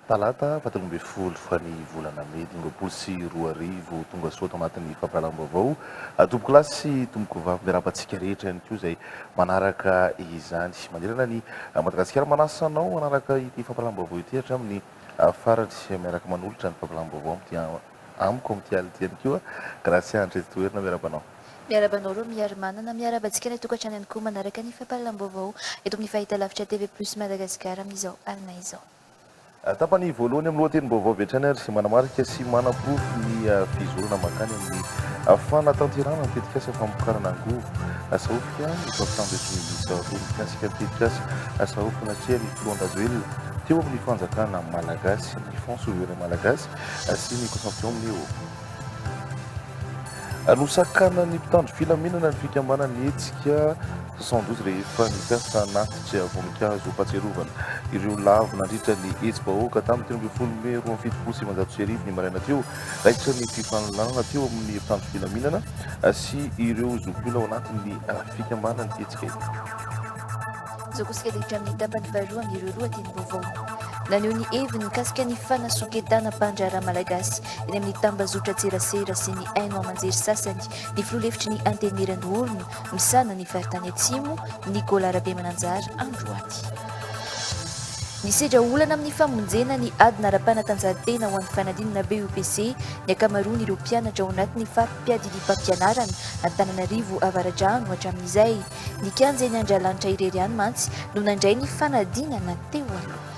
Talata fahatelo ambin'ny folo ny volana mey 2025, tonga soa ato anatin'ny fampahalalam-baovao. Tompokolahy sy tompokovavy, miarahaba antsika rehetra ihany koa izay manaraka izany manerana ny Madagasikara. Manasa anao hanaraka ity fampahalalam-baovao ity hatramin'ny farany, miaraka manolotra ny fampahalalam-baovao amin'ity amiko amin'ity alina ity ihany koa. Gracia Andriatoerina, miarahaba anao. Miarahaba anao Romy Harimanana, miarahaba antsika any an-tokantrano ihany koa manaraka ny fampahalalam-baovao eto amin'ny fahitalavitra TV Plus Madagascar amin'izao alina izao. Tapany voalohany amin'ny lohatenim-baovao avy hatrany ary manamarika sy manaporofo ny fizorana mankany amin'ny fanatanterahana ny tetikasa famokarana angovo Sahofika ny fampitam-baovao miisa roa mikasika ny tetikasa Sahofika natrehan'ny filoha Rajoelina teo amin'ny fanjakana malagasy, ny Fonds souverain malagasy sy ny Consortium Neo. Nosakanan'ny mpitandro filaminana ny fikambanan'ny hetsika 72 rehefa nikasa hanatitra voninkazo fahatsiarovana ireo lavo nandritra ny hetsi-bahoaka tamin'ny 13 mey 1972 ny maraina teo. Raikitra ny fifanolanana teo amin'ny mpitandro filaminana sy ireo zokiolona ao anatin'ny fikambanan'ny hetsika ity. Izao kosa hiditra amin'ny tapany faharoa amin'ireo lohatenim-baovao. Naneho ny heviny mikasika ny fanasoketana mpandraharaha malagasy eny amin'ny tambazotran-tserasera sy ny haino aman-jery sasany ny filoha lefitry ny Antenimierandoholona misahana ny faritany Atsimo, Nicolas Rabemananjara, androany. Nisedra olana amin'ny famonjena ny adina ara-panatanjahantena ho an'ny fanadinana BEPC ny ankamaroan'ireo mpianatra ao anatin'ny fari-piadidiam-pampianarana Antananarivo Avaradrano hatramin'izay. Ny kianja eny Andralanitra irery ihany mantsy no nandray ny fanadinana teo aloha.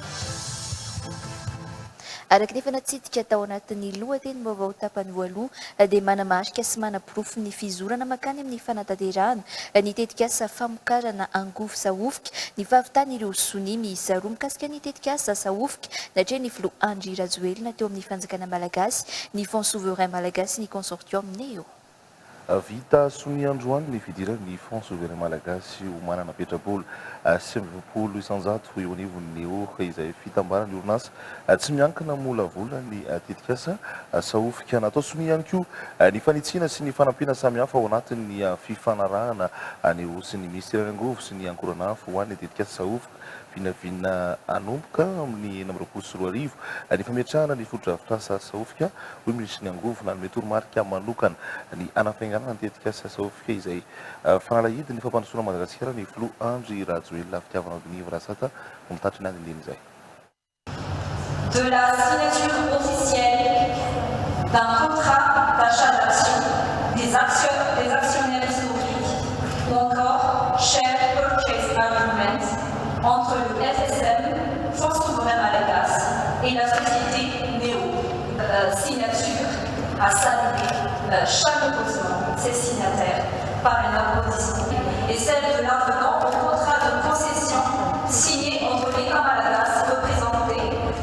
Araka ny efa natsidika tao anatin'ny lohatenim-baovao tapany voaloha dia manamarika sy manaporofo ny fizorana mankany amin'ny fanatanterahana ny tetikasa famokarana angovo Sahofika ny fahavitan'ireo sonia miisa roa mikasika ny tetikasa Sahofika natrehin'ny filoha Andry Rajoelina teo amin'ny fanjakana malagasy, ny Fonds souverain malagasy ny Consortium Neo. Vita sonia androany ny fidiran'ny Fonds Souverain Malagasy ho manana petrabola 49% eo anivon'ny Neo izay fitambaran'ny orinasa tsy miankina mamolavola ny tetikasa Sahofika. Natao sonia ihany koa ny fanitsiana sy ny fanampiana samihafa ao anatin'ny fifanarahana Neo sy ny Minisiteran'ny Angovo sy ny Ankoranafo ho an'ny tetikasa Sahofika. Vinavina hanomboka amin'ny 2026 ny fametrahana ny fotodrafitrasa Sahofika, hoy ny minisitry ny Angovo. Nanome toromarika manokana ny hanafainganana ny tetikasa Sahofika izay fanalahidin'ny fampandrosoana an'i Madagasikara ny filoha Andry Rajoelina. Fitiavana Odinivo Rasata no mitatitra ny andinindin'izay. De la signature officielle d'un contrat d'achat d'actions des des actionnaires historiques ou encore share purchase agreement entre le FSM, Fonds souverain malagasy, et la société Neo. Signature a salué chaleureusement ses signataires par un applaudissement et celle de l'avenant au contrat de concession signé entre l'État malagasy représenté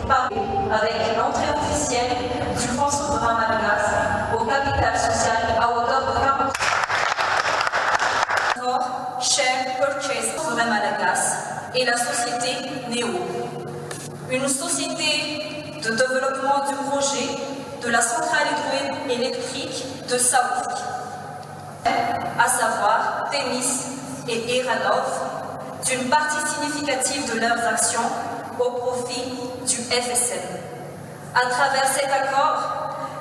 par avec l'entrée officielle du Fonds souverain malagasy au capital social à hauteur de 40 Share Purchase Souverain Malagasy et la société Neo. Une société de développement du projet de la centrale hydroélectrique de Saoufik, à savoir Themis et Eranov, d'une partie significative de leurs actions au profit du FSM. À travers cet accord,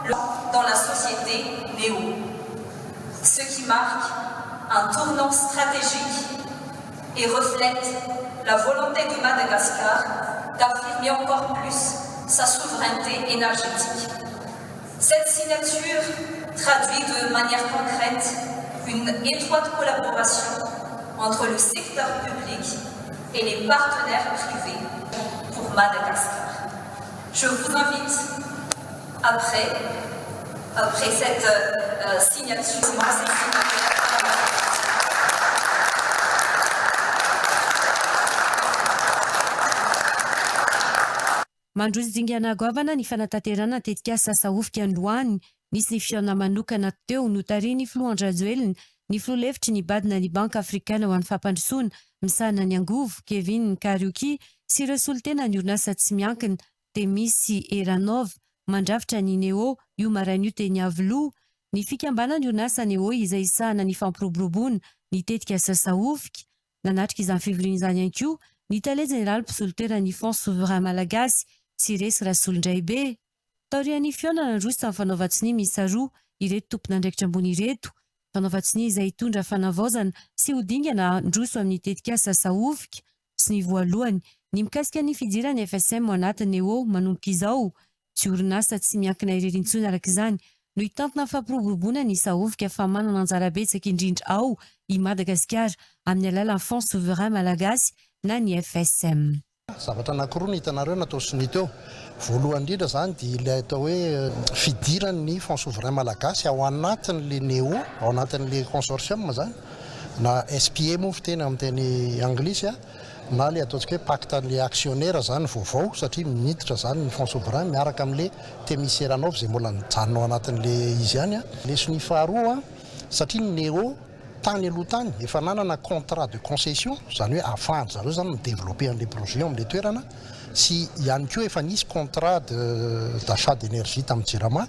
le dans la société Neo, ce qui marque un tournant stratégique et reflète la volonté de Madagascar d'affirmer encore plus sa souveraineté énergétique. Cette signature traduit de manière concrète une étroite collaboration entre le secteur public et les partenaires privés pour Madagascar. Je vous invite, après, après cette signature, Mandroso dingana goavana ny fanatanterahana tetikasa Sahofika androany. Nisy ny fihaonana manokana teo notarihin'ny filoha Andry Rajoelina, ny filoha lefitry ny Badina ny Banky Afrikana ho an'ny Fampandrosoana misahana ny angovo, Kevin Kariuki, sy ireo solontenan'ny orinasa tsy miankina, Themis sy Eranov, mandrafitra ny Neo, io maraina io teny Iavoloha. Ny fikambanan'ny orinasa Neo izay hisahana ny fampiroboroboana ny tetikasa Sahofika. Nanatrika izany fivoriana izany ihany koa ny tale jeneraly mpisolo toeran'ny Fonds Souverain Malagasy, Tsiresy Rasolondraibe. Taorian'ny fihaonana nandroso tamin'ny fanaovan-tsonia miisa roa ireto tompon'andraikitra ambony ireto, fanaovan-tsonia izay hitondra fanavaozana sy ho dingana handroso amin'ny tetikasa Sahofika, sonia voalohany, ny mikasika ny fidiran'ny FSM ao anaty Neo manomboka izao. Tsy orinasa tsy miankina irery intsony araka izany no hitantana ny fampiroboroboana ny Sahofika fa manana anjara betsaka indrindra ao i Madagasikara amin'ny alalan'ny Fonds Souverain Malagasy na ny FSM. Zavatra anankiroa no hitanareo natao sonia teo. Voalohany indrindra izany dia ilay atao hoe fidiran'ny Fonds Souverain Malagasy ao anatin'ilay Neo, ao anatin'ilay consortium izany, na SPA moa fiteny amin'ny teny anglisy, na ilay ataontsika hoe pacte an'ilay actionnaire izany vaovao satria miditra izany ny Fonds Souverain miaraka amin'ilay Themis Eranov izay mbola nijanona ao anatin'ilay izy ihany. Ilay sonia faharoa, satria ny Neo tany aloha tany efa nanana contrat de concession, izany hoe ahafahan-dry zareo izany mi-developper an'ilay projet eo amin'ilay toerana, sy ihany koa efa nisy contrat de d'achat d'énergie tamin'ny Jirama,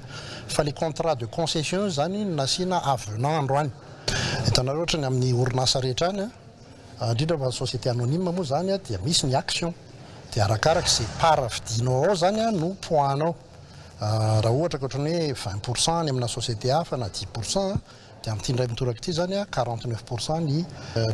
fa ilay contrat de concession io izany no nasiana avenant androany. Hitanareo ohatra ny amin'ny orinasa rehetra any, indrindra fa ny société anonyme moa izany dia misy ny action, dia arakaraka izay part vidinao ao izany no poids-nao. Raha ohatra ka ohatran'ny hoe 20% any amina société hafa na 10%, Dia amin'ity indray mitoraka ity izany, 49% ny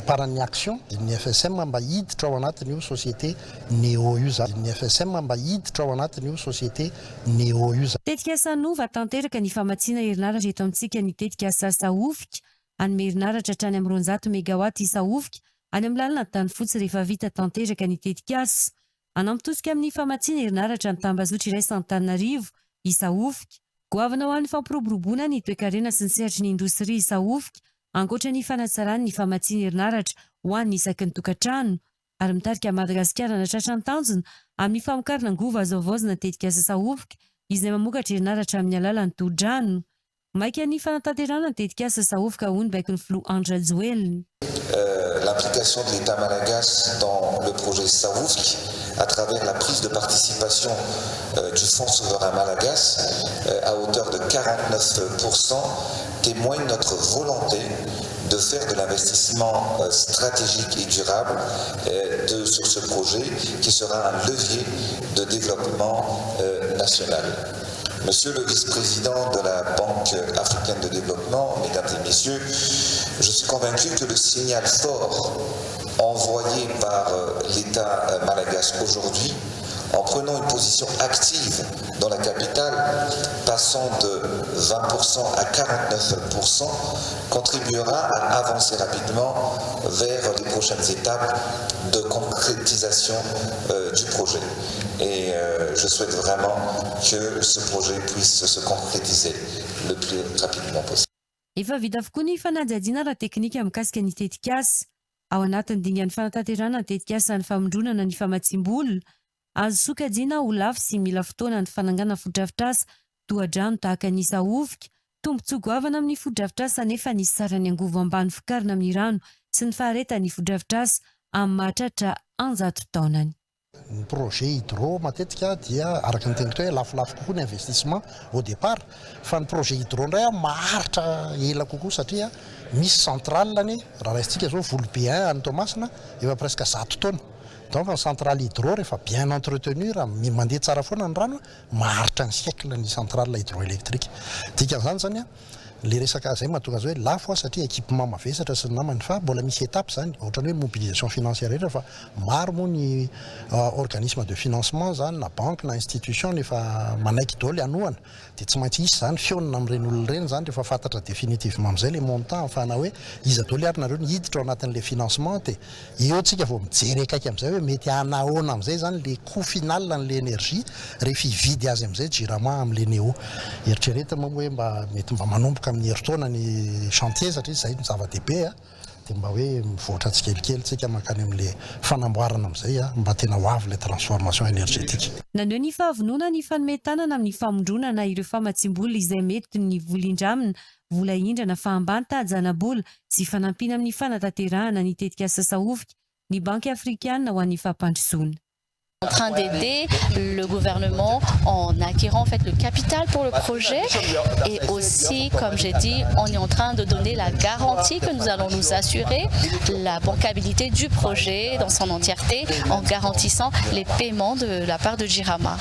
part-n'ny action ny FSM mba hiditra ao anatin'io société Neo io izany. Ny FSM mba hiditra ao anatin'io société Neo io izany. Tetikasa Hanova tanteraka ny famatsiana herinaratra eto amintsika ny tetikasa Sahofika. Hanome herinaratra hatrany amin'ny 200 megawatt i Sahofika any amin'ny lalana Antanifotsy rehefa vita tanteraka ny tetikasa. Hanampy tosika amin'ny famatsiana herinaratra ny tambazotra iraisan'Antananarivo i Sahofika. Goavana ho an'ny fampiroboroboana ny toekarena sy ny sehatry ny indostria i Sahofika, ankoatra ny fanatsarany ny famatsiana herinaratra ho an'ny isaky ny tokantrano, ary mitarika an'i Madagasikara hanatratra ny tanjona amin'ny famokarana angovo azo havaozina ny tetikasa Sahofika izay mamokatra herinaratra amin'ny alalan'ny tohodrano. Maika ny fanatanterahana ny tetikasa Sahofika hoy ny baikon'ny filoha Andry Rajoelina. L'implication de l'État malagasy dans le projet Sahofika à travers la prise de participation du Fonds souverain malagasy à hauteur de 49% témoigne notre volonté de faire de l'investissement stratégique et durable de sur ce projet qui sera un levier de développement national. Monsieur le vice-président de la Banque africaine de développement, mesdames et messieurs, je suis convaincu que le signal fort envoyé par l'État malagasy aujourd'hui en prenant une position active dans la capitale, passant de 20% à 49%, contribuera à avancer rapidement vers les prochaines étapes de concrétisation du projet. Et je souhaite vraiment que ce projet puisse se concrétiser le plus rapidement possible. Efa vita avokoa ny fanadihadiana ara-teknika mikasika ny tetikasa. Ao anatin'ny dingan'ny fanatanterahana ny tetikasa ny famondronana ny famatsiam-bola. Azo sokajiana ho lafo sy mila fotoana ny fananganana fotodrafitrasa tohadrano tahaka ny Sahofika. Tombontsoa goavana amin'ny fotodrafitrasa anefa ny saran'ny angovo ambany vokarina amin'ny rano sy ny faharetan'ny fotodrafitrasa amin'ny mahatratra an-jato taonany. Ny projet hydro matetika dia araka ny teniko teo hoe lafolafo kokoa ny investissement au départ fa ny projet hydro indray maharitra ela kokoa satria misy centrale anie, raha raisintsika zao Volobe un any Toamasina efa presque 100 taona, donc ny centrale hydro rehefa bien entretenu raha mandeha tsara foana ny rano maharitra ny siècle ny centrale hydroélectrique. Dikan'izany zany le resaka zay mahatonga azy hoe lafo satria équipement mavesatra sy ny namany fa mbola misy étape zany ohatrany hoe mobilisation financière rehetra fa maro moa ny organisme de financement zany na banque na institution nefa manaiky daholo hanohana dia tsy maintsy hisy zany fihaonana amin'ireny olona ireny zany rehefa fantatra définitivement amin'izay le montant ahafahana hoe iza daholo ary nareo no hiditra ao anatin'le financement dia eo tsika vao mijery akaiky amin'izay hoe mety hanahoana amin'izay zany le coût final an'le énergie rehefa hividy azy amin'izay Jirama amin'le Neo. Eritreretina moa hoe mba mety mba manomboka amin'ny herintaona ny chantier satria izay no zava-dehibe a, dia mba hoe mivoatra tsikelikely tsika mankany amin'le fanamboarana amin'izay a, mba tena ho avy le transformation énergétique. Naneho ny fahavononany hifanome tanana amin'ny famondronana ireo famatsiam-bola izay mety ny vola indramina, vola indrana fa ambany taha-janabola sy fanampiana amin'ny fanatanterahana ny tetikasa Sahofika ny Banky Afrikana ho an'ny Fampandrosoana. En train d'aider le gouvernement en acquérant en fait le capital pour le projet et aussi, comme j'ai dit, on est en train de donner la garantie que nous allons nous assurer la bancabilité du projet dans son entièreté en garantissant les paiements de la part de Jirama.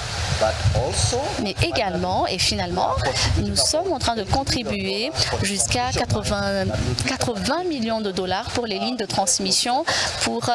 Mais également, et finalement, nous sommes en train de contribuer jusqu'à 80, 80 millions de dollars pour les lignes de transmission pour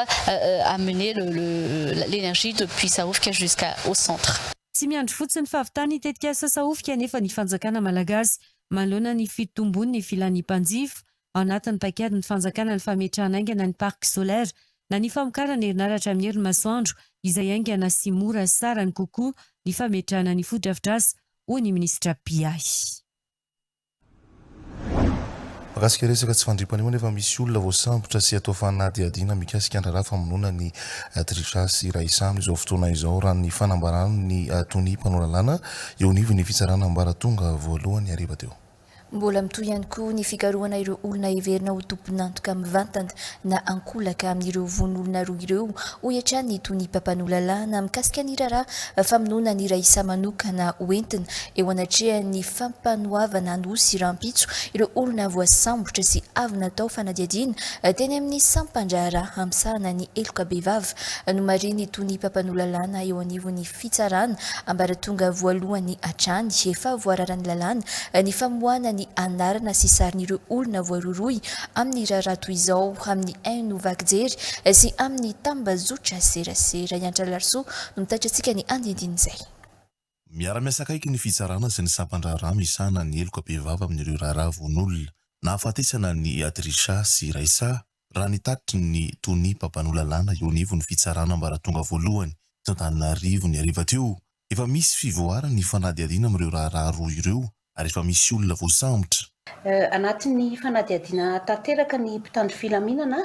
amener l'énergie depuis Sahofika jusqu'au centre. Tsy miandry fotsiny fahavitan'ny tetikasa Sahofika anefa ny fanjakana malagasy manoloana ny fitombon'ny filan'ny mpanjifa. Ao anatin'ny paikadin'ny fanjakana ny fametrahana haingana ny parc solaire na ny famokarana herinaratra amin'ny herin'ny masoandro izay haingana sy mora sarany kokoa ny fametrahana ny fotodrafitrasa, hoy ny minisitra mpiahy. Mahakasika resaka tsy fandriampahalemana, efa misy olona voasambotra sy atao fanadihadiana mikasika ny raharaha famonoana ny Trisha sy Raissa amin'izao fotoana izao, raha ny fanambaran'ny tonia mpanao lalàna eo anivon'ny fitsarana ambaratonga voalohany hariva teo. Mbola mitohy ihany koa ny fikarohana ireo olona heverina ho tompon'antoka mivantana na ankolaka amin'ireo vono olona roa ireo, hoy hatrany ny tonia mpampanoa lalàna mikasika ny raharaha famonoana an'i Raissa manokana hoentina eo anatrehan'ny fampanoavana Anosy rahampitso ireo olona voasambotra sy avy natao fanadihadiana teny amin'ny sampan-draharaha misahana ny heloka bevava. Nomarihin'ny tonia mpampanoa lalàna eo anivon'ny fitsarana ambaratonga voalohany hatrany efa voararan'ny lalàna ny famoahana ny anarana sy sarin'ireo olona voarohirohy amin'ny raharaha toy izao amin'ny haino vaky jery sy amin'ny tambajotra serasera. I Antra Larisoa no mitatitra antsika ny andindinin'izay. Miara-miasa akaiky ny fitsarana sy ny sampan-draharaha misahana ny heloka bevava amin'ireo raharaha vono-olona nahafatesana an'i Trisha sy Raissa, raha ny tatitry ny tonia mpampanoa lalàna eo anivon'ny fitsarana ambaratonga voalohany eto Antananarivo ny hariva teo. Efa misy fivoarany ny fanadihadiana amin'ireo raharaha roa ireo ary efa misy olona voasambotra. Anatin'ny fanadihadiana tanteraka ny mpitandro filaminana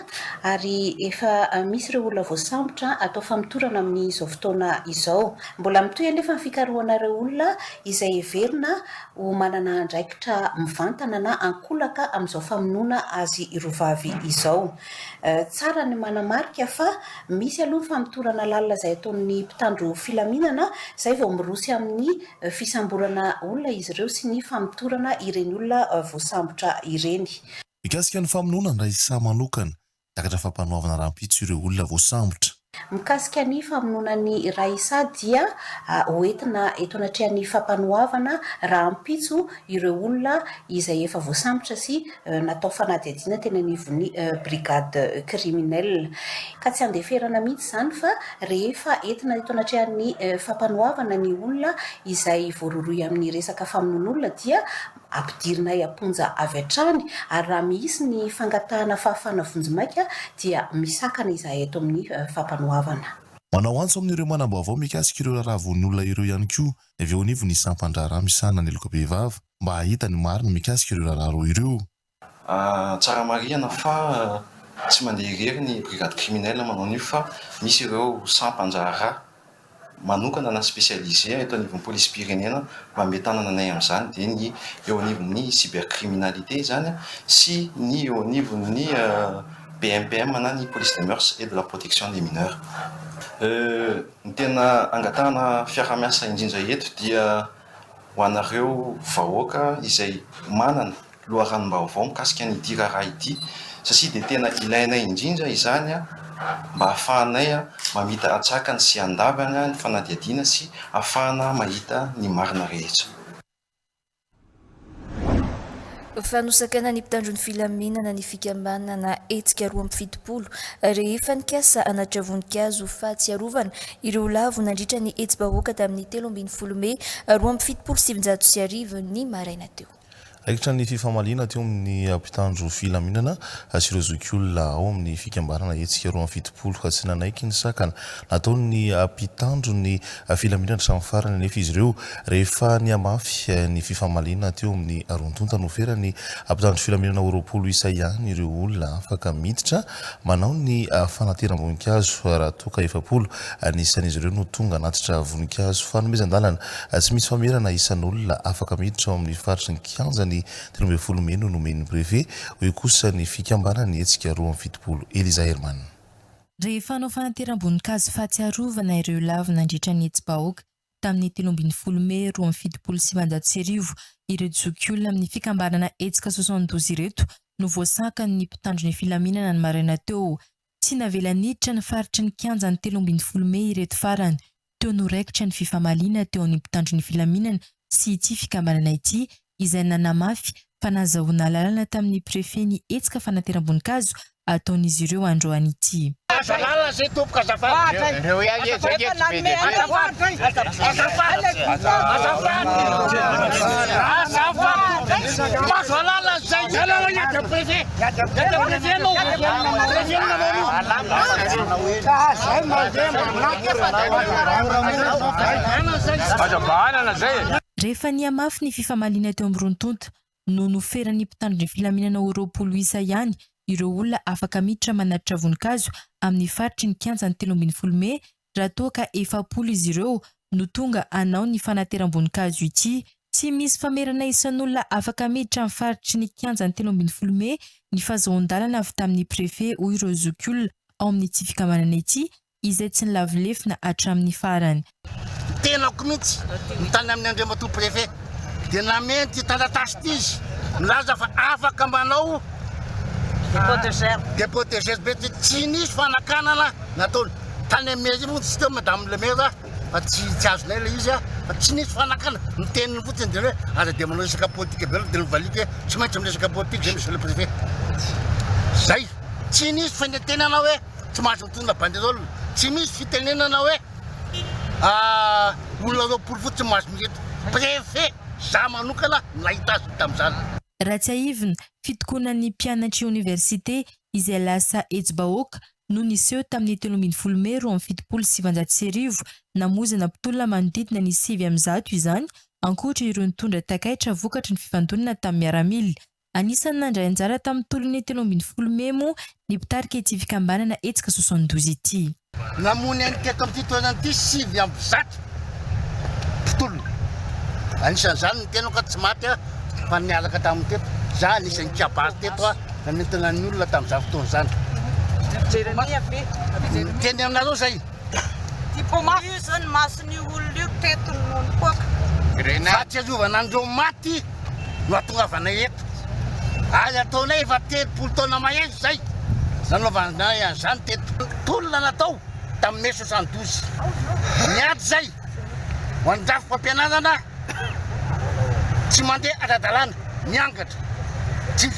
ary efa misy ireo olona voasambotra atao famotorana amin'izao fotoana izao. Mbola mitohy anefa ny fikarohana ireo olona izay heverina ho manana andraikitra mivantana na ankolaka amin'izao famonoana azy roa vavy izao. Tsara ny manamarika fa misy aloha ny famotorana lalina izay ataon'ny mpitandro filaminana izay vao mirosy amin'ny fisamborana olona izy ireo sy ny famotorana ireny olona voasambotra ireny. Mikasika ny famonoana ny Raissa manokana, Niakatra fampanoavana rahampitso ireo olona voasambotra. Mikasika ny famonoana an'i Raissa dia hoentina eto anatrehan'ny fampanoavana rahampitso ireo olona izay efa voasambotra sy natao fanadihadiana teny anivon'ny brigade criminelle. Ka tsy andeferana mihitsy izany fa rehefa entina eto anatrehan'ny fampanoavana ny olona izay voarohirohy amin'ny resaka famonoan'olona dia Ampidirinay am-ponja avy hatrany ary raha misy ny fangatahana fahafahana vonjimaika dia misakana izahay eto amin'ny fampanoavana. Manao antso amin'ireo manam-baovao mikasika ireo raharaha vonoan'olona ireo ihany koa ny avy eo anivon'ny sampan-draharaha misahana ny heloka bevava mba hahita ny marina mikasika ireo raharaha roa ireo. Tsara marihana fa tsy mandeha irery ny brigade criminelle manao an'io fa misy ireo sampan-draharaha manokana na spécialisé eto anivon'ny polisim-pirenena manome tanana anay amin'izany dia ny eo anivon'ny cybercriminalité izany sy ny eo anivon'ny BMPM na ny police des mœurs et de la protection des mineurs. Ny tena angatahana fiaraha-miasa indrindra eto dia ho anareo vahoaka izay manana loharanom-baovao mikasika an'ity raharaha ity satria dia tena ilainay indrindra izany mba hahafahanay mamita antsakany sy andavany ny fanadihadiana sy hahafahana mahita ny marina rehetra. Fa nosakanan'ny mpitandro ny filaminana ny fikambanana Hetsika 72 rehefa nikasa hanatitra voninkazo fahatsiarovana ireo lavo nandritra ny hetsi-bahoaka tamin'ny 13 mey 1972 ny maraina teo. Raikitra ny fifamaliana teo amin'ny mpitandro filaminana sy ireo zokiolona ao amin'ny fikambanana Hetsika 72 ka tsy nanaiky ny sakana nataon'ny mpitandro ny filaminana hatramin'ny farany anefa izy ireo rehefa nihamafy ny fifamaliana teo amin'ny roa tonta. Noferan'ny mpitandro filaminana ho 20 isa ihany ireo olona afaka miditra manao ny fanateram-boninkazo raha toa ka 40 ny isan'izy ireo no tonga hanatitra voninkazo. Fanomezan-dalana tsy misy famerana isan'olona afaka miditra ao amin'ny faritry ny kianja ny 13 mey no nomen'ny Prefe, hoy kosa ny fikambanan'ny Hetsika 72. Eliza Herman. Rehefa hanao fanateram-boninkazo fahatsiarovana ireo lavo nandritra ny hetsi-bahoaka tamin'ny 13 mey 1972 ireto zokiolona amin'ny fikambanana Hetsika 72 ireto no voasakan'ny mpitandro ny filaminana ny maraina teo. Tsy navela niditra ny faritry ny kianjan'ny 13 mey ireto farany. Teo no raikitra ny fifamaliana teo amin'ny mpitandro ny filaminana sy ity fikambanana ity izay nanamafy fa nahazahoana alalana tamin'ny Préfet ny hetsika fanateram-boninkazo ataon'izy ireo androany ity. Aza lalana zay tompoko azafady. Rehefa nihamafy ny fifamaliana teo amin'ny roa tonta no noferan'ny mpitandro ny filaminana ho 20 isa ihany ireo olona afaka miditra manatitra voninkazo amin'ny faritry ny kianjan'ny 13 mey raha toa ka 40 izy ireo no tonga hanao ny fanateram-boninkazo ity. Tsy misy famerana isan'olona afaka miditra amin'ny faritry ny kianjan'ny 13 mey ny fahazoan-dalana avy tamin'ny Préfet hoy ireo zokiolona ao amin'ity fikambanana ity izay tsy nilavo lefona hatramin'ny farany. Ny tenako mihitsy no tany amin'ny Andriamatoa Préfet dia nameno ity taratasy ity izy milaza fa afaka manao dépôt de gerbe ity, tsy nisy fanakanana nataony. Tany amin'ny mairie moa tsy teo Madame le maire fa tsy tsy azonay ilay izy fa tsy nisy fanakana, ny teniny fotsiny dia hoe aza dia manao resaka politika be loatra dia novaliako hoe tsy maintsy miresaka politika izay Monsieur le Préfet. Zay, tsy nisy fenentenana hoe tsy mahazo mitondra banderole, tsy misy fitenenana hoe olona 20 fotsiny mahazo mireto. Préfet, za manokana no nahita azy tamin'izany. Raha tsiahivina, fitokonan'ny mpianatry oniversite izay lasa hetsi-bahoaka no niseho tamin'ny 13 mey 1972, namoizana mpitolona manodidina ny 109 izany, ankoatra ireo nitondra takaitra vokatry ny fifandonana tamin'ny miaramila. Anisan'ny nandray anjara tamin'ny tolon'ny 13 mey moa ny mpitarika ity fikambanana Hetsika 72 ity. Namono an'i teto amin'ity toerana ity 109 mpitolona. Anisan'izany ny tenako tsy maty aho fa niaraka taminy teto. Za anisan'ny kabary teto aho nanentana ny olona tamin'izany fotoana izany. Miteny aminareo izay. Io izao ny mason'io olona io teto no nipoaka. Fahatsiarovana an'ireo maty. no hatongavanay eto ary ataonay efa 30 taona mahery izay nanaovanay an'izany teto. Tolona natao tamin'ny mai 72. Niady izay ho an'ny drafi-pampianarana tsy mandeha ara-dalàna, miangatra. Tsy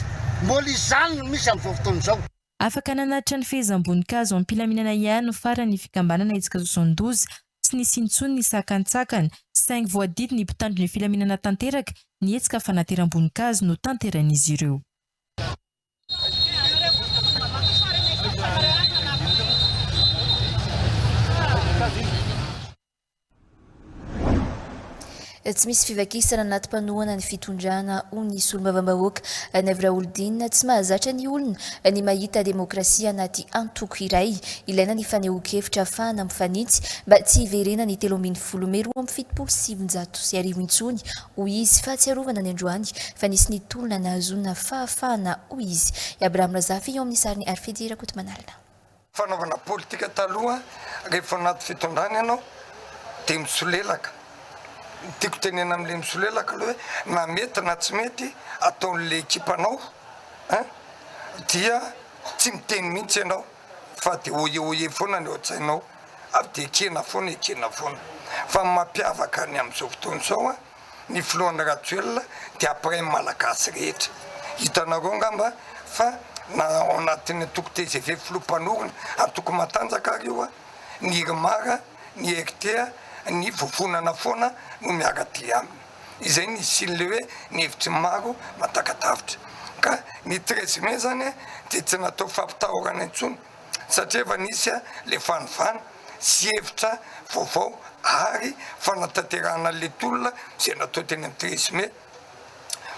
mbola izany no misy amin'izao fotoana izao. Afaka nanatitra ny fehezam-boninkazo am-pilaminana ihany no farany ny fikambanana Hetsika 72, tsy nisy intsony ny sakantsakana, saingy voadidy ny mpitandro ny filaminana tanteraka ny hetsika fanateram-boninkazo notanterain'izy ireo. Tsy misy fivakisana anaty mpanohana ny fitondrana, hoy ny solombavambahoaka Naivo Raholdina. Tsy mahazatra ny olona ny mahita demokrasia anaty antoko iray. Ilaina ny fanehoan-kevitra ahafahana mifanitsy mba tsy hiverenan'ny 13 mey 1972 intsony, hoy izy. Fahatsiarovana ny androany fa nisy ny tolona nahazoana fahafahana, hoy izy. I Abraham Razafy eo amin'ny sarin'i Arifedy Rakotomanalina. Fanaovana politika taloha rehefa anaty fitondrana ianao dia misolelaka, ny tiako tenena amin'le misolelaka aloha hoe na mety na tsy mety ataon'le ekipanao ein dia tsy miteny mihitsy ianao fa dia oye oye foana ny ao an-tsainao ary dia ekena foana ekena foana fa ny mampiavaka ny amin'izao fotoana izao an Ny filoha Andry Rajoelina dia après ny Malagasy rehetra. Hitanareo angamba fa na ao anatin'ny antoko tgv filoha mpanorina, antoko matanjaka ary io, ny IRMAR, ny RT, ny vovonana foana no miara-dia aminy. Izay no nisian'ilay hoe ny hevitry ny maro mahataka-davitra. Ka ny 13 mai zany dia tsy natao fampitahorana intsony. satria efa nisy le fanovana sy hevitra vaovao ary fanatanterahana le tolona izay natao teny amin'ny 13 mai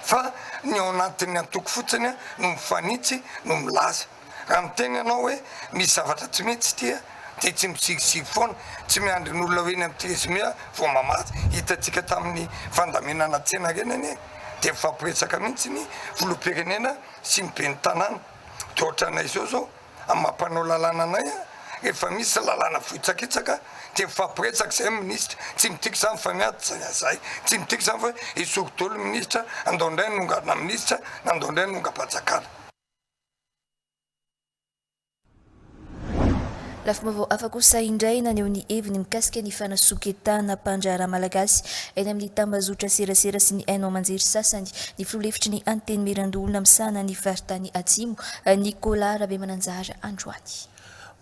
fa ny ao anatin'ny antoko fotsiny no mifanitsy no milaza. Raha miteny ianao hoe misy zavatra tsy mety ity dia tsy miziriziry foana, tsy miandry ny olona ho eny amin'ny 13 mai vao mamaly. Hitantsika tamin'ny fandaminana tsena ireny anie dia mifampiresaka mihitsy ny filoham-pirenena sy ny ben'ny tanàna. Dia ohatranay izao zao, amin'ny maha mpanao lalàna anay, rehefa misy lalàna vohitsakitsaka dia mifampiresaka izay ny minisitra, tsy midika izany fa miady izahay, tsy midika izany fa hoe esory daholo ny minisitra, andao indray hanongana minisitra na andao indray hanongam-panjakana. Lafim-baovao hafa kosa indray, naneho ny heviny mikasika ny fanasoketana mpandraharaha malagasy eny amin'ny tambazotra serasera sy ny haino aman-jery sasany ny filoha lefitry ny Antenimierandoholona misahana ny faritany Atsimo, Nicolas Rabemananjara androany.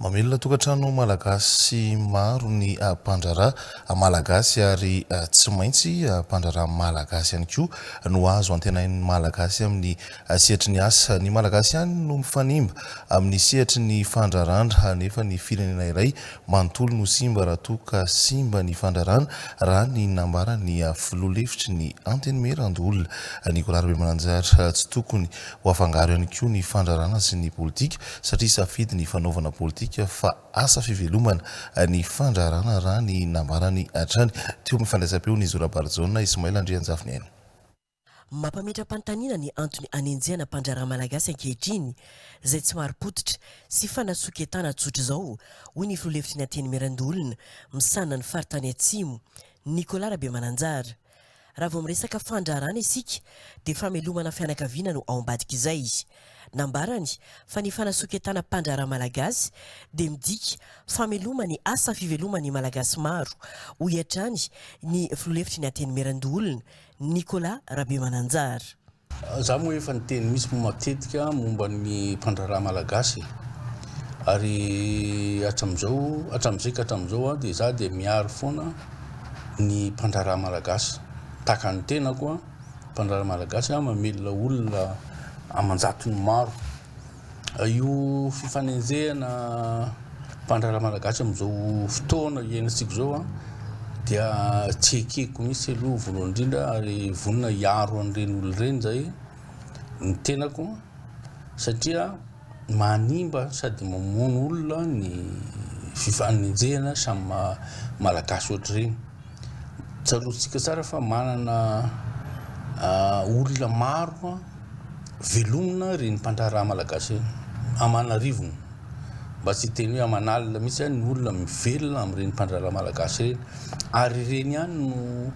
Mamelona tokantrano malagasy maro ny mpandraharaha malagasy ary tsy maintsy mpandraharaha malagasy ihany koa no azo antenain'ny malagasy amin'ny sehatry ny asa. Ny malagasy ihany no mifanimba amin'ny sehatry ny fandraharahana nefa ny firenena iray manontolo no simba raha toa ka simba ny fandraharahana raha ny nambaran'ny filoha lefitry ny Antenimierandoholona Nicolas Rabemananjara. Tsy tokony Ho afangaro ihany koa ny fandrarana sy ny politika satria safidy ny fanaovana politika fa asa fivelomana ny fandrarana raha ny nambarany hatrany teo amin'ny fandraisam-peo ny Zo Rabarijaona Ismaël Andrianjafiniaina. Mampametra-panontaniana ny antony anenjehana mpandraharaha malagasy ankehitriny izay tsy marim-pototra sy fanasoketana tsotr'izao, hoy ny filoha lefitry ny Antenimierandoholona misahana ny faritany Atsimo, Nicolas Rabemananjara. Raha vao miresaka fandraharana isika dia famelomana fianakaviana no ao ambadik'izay. Nambarany fa ny fanasoketana mpandraharaha malagasy dia midika fameloma ny asa fiveloman'ny Malagasy maro, hoy hatrany ny filoha lefitry ny Antenimierandoholona, Nicolas Rabemananjara. Za moa efa niteny mihitsy moa matetika momba ny mpandraharaha malagasy e! Ary hatramizao, hatramizay ka hatramizao aho dia za dia miaro foana ny mpandraharaha malagasy. Tahaka ny tenako an, mpandraharaha malagasy aho mamelona olona aman-jatony maro. Io fifanenjehana mpandraharaha malagasy amin'izao fotoana iainantsika izao an, dia tsy ekeko mihitsy aloha voalohany indrindra ary vonona hiaro an'ireny olona ireny izay ny tenako satria manimba sady mamono olona ny fifanenjehana samy malagasy ohatr'ireny. Tsaroantsika tsara fa manana olona maro velomina ireny mpandraharaha malagasy ireny, aman'arivony, mba tsy hiteny hoe aman'alina mihitsy ny olona mivelona amin'ireny mpandraharaha malagasy ireny, ary ireny ihany no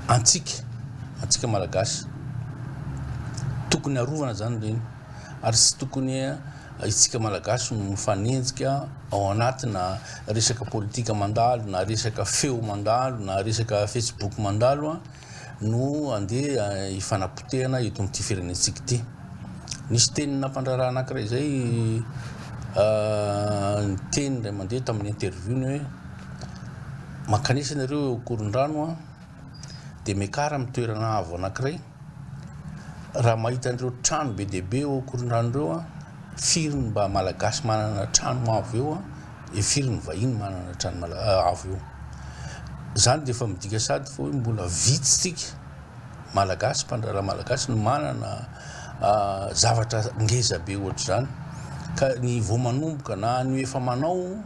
antsika, antsika malagasy. Tokony arovana izany ireny, ary tsy tokony isika malagasy no mifanenjika ao anatina resaka politika mandalo na resaka feo mandalo na resaka facebook mandalo no andeha hifanapotehana eto amin'ity firenentsika ity. Nisy tenina mpandraharaha anankiray izay niteny indray mandeha tamin'ny interview-ny hoe mankanesa nareo eo Ankorondrano dia miakara amin'ny toerana avo anankiray, raha mahita an'ireo trano be dia be eo Ankorondrano ireo aho, firy ny mba Malagasy manana trano avo eo an, dia firy ny vahiny manana trano avo eo. Izany dia efa midika sady fa hoe mbola vitsy tsika Malagasy, mpandraharaha Malagasy no manana zavatra ngeza be ohatr'izany. Ka ny vao manomboka na ny efa manao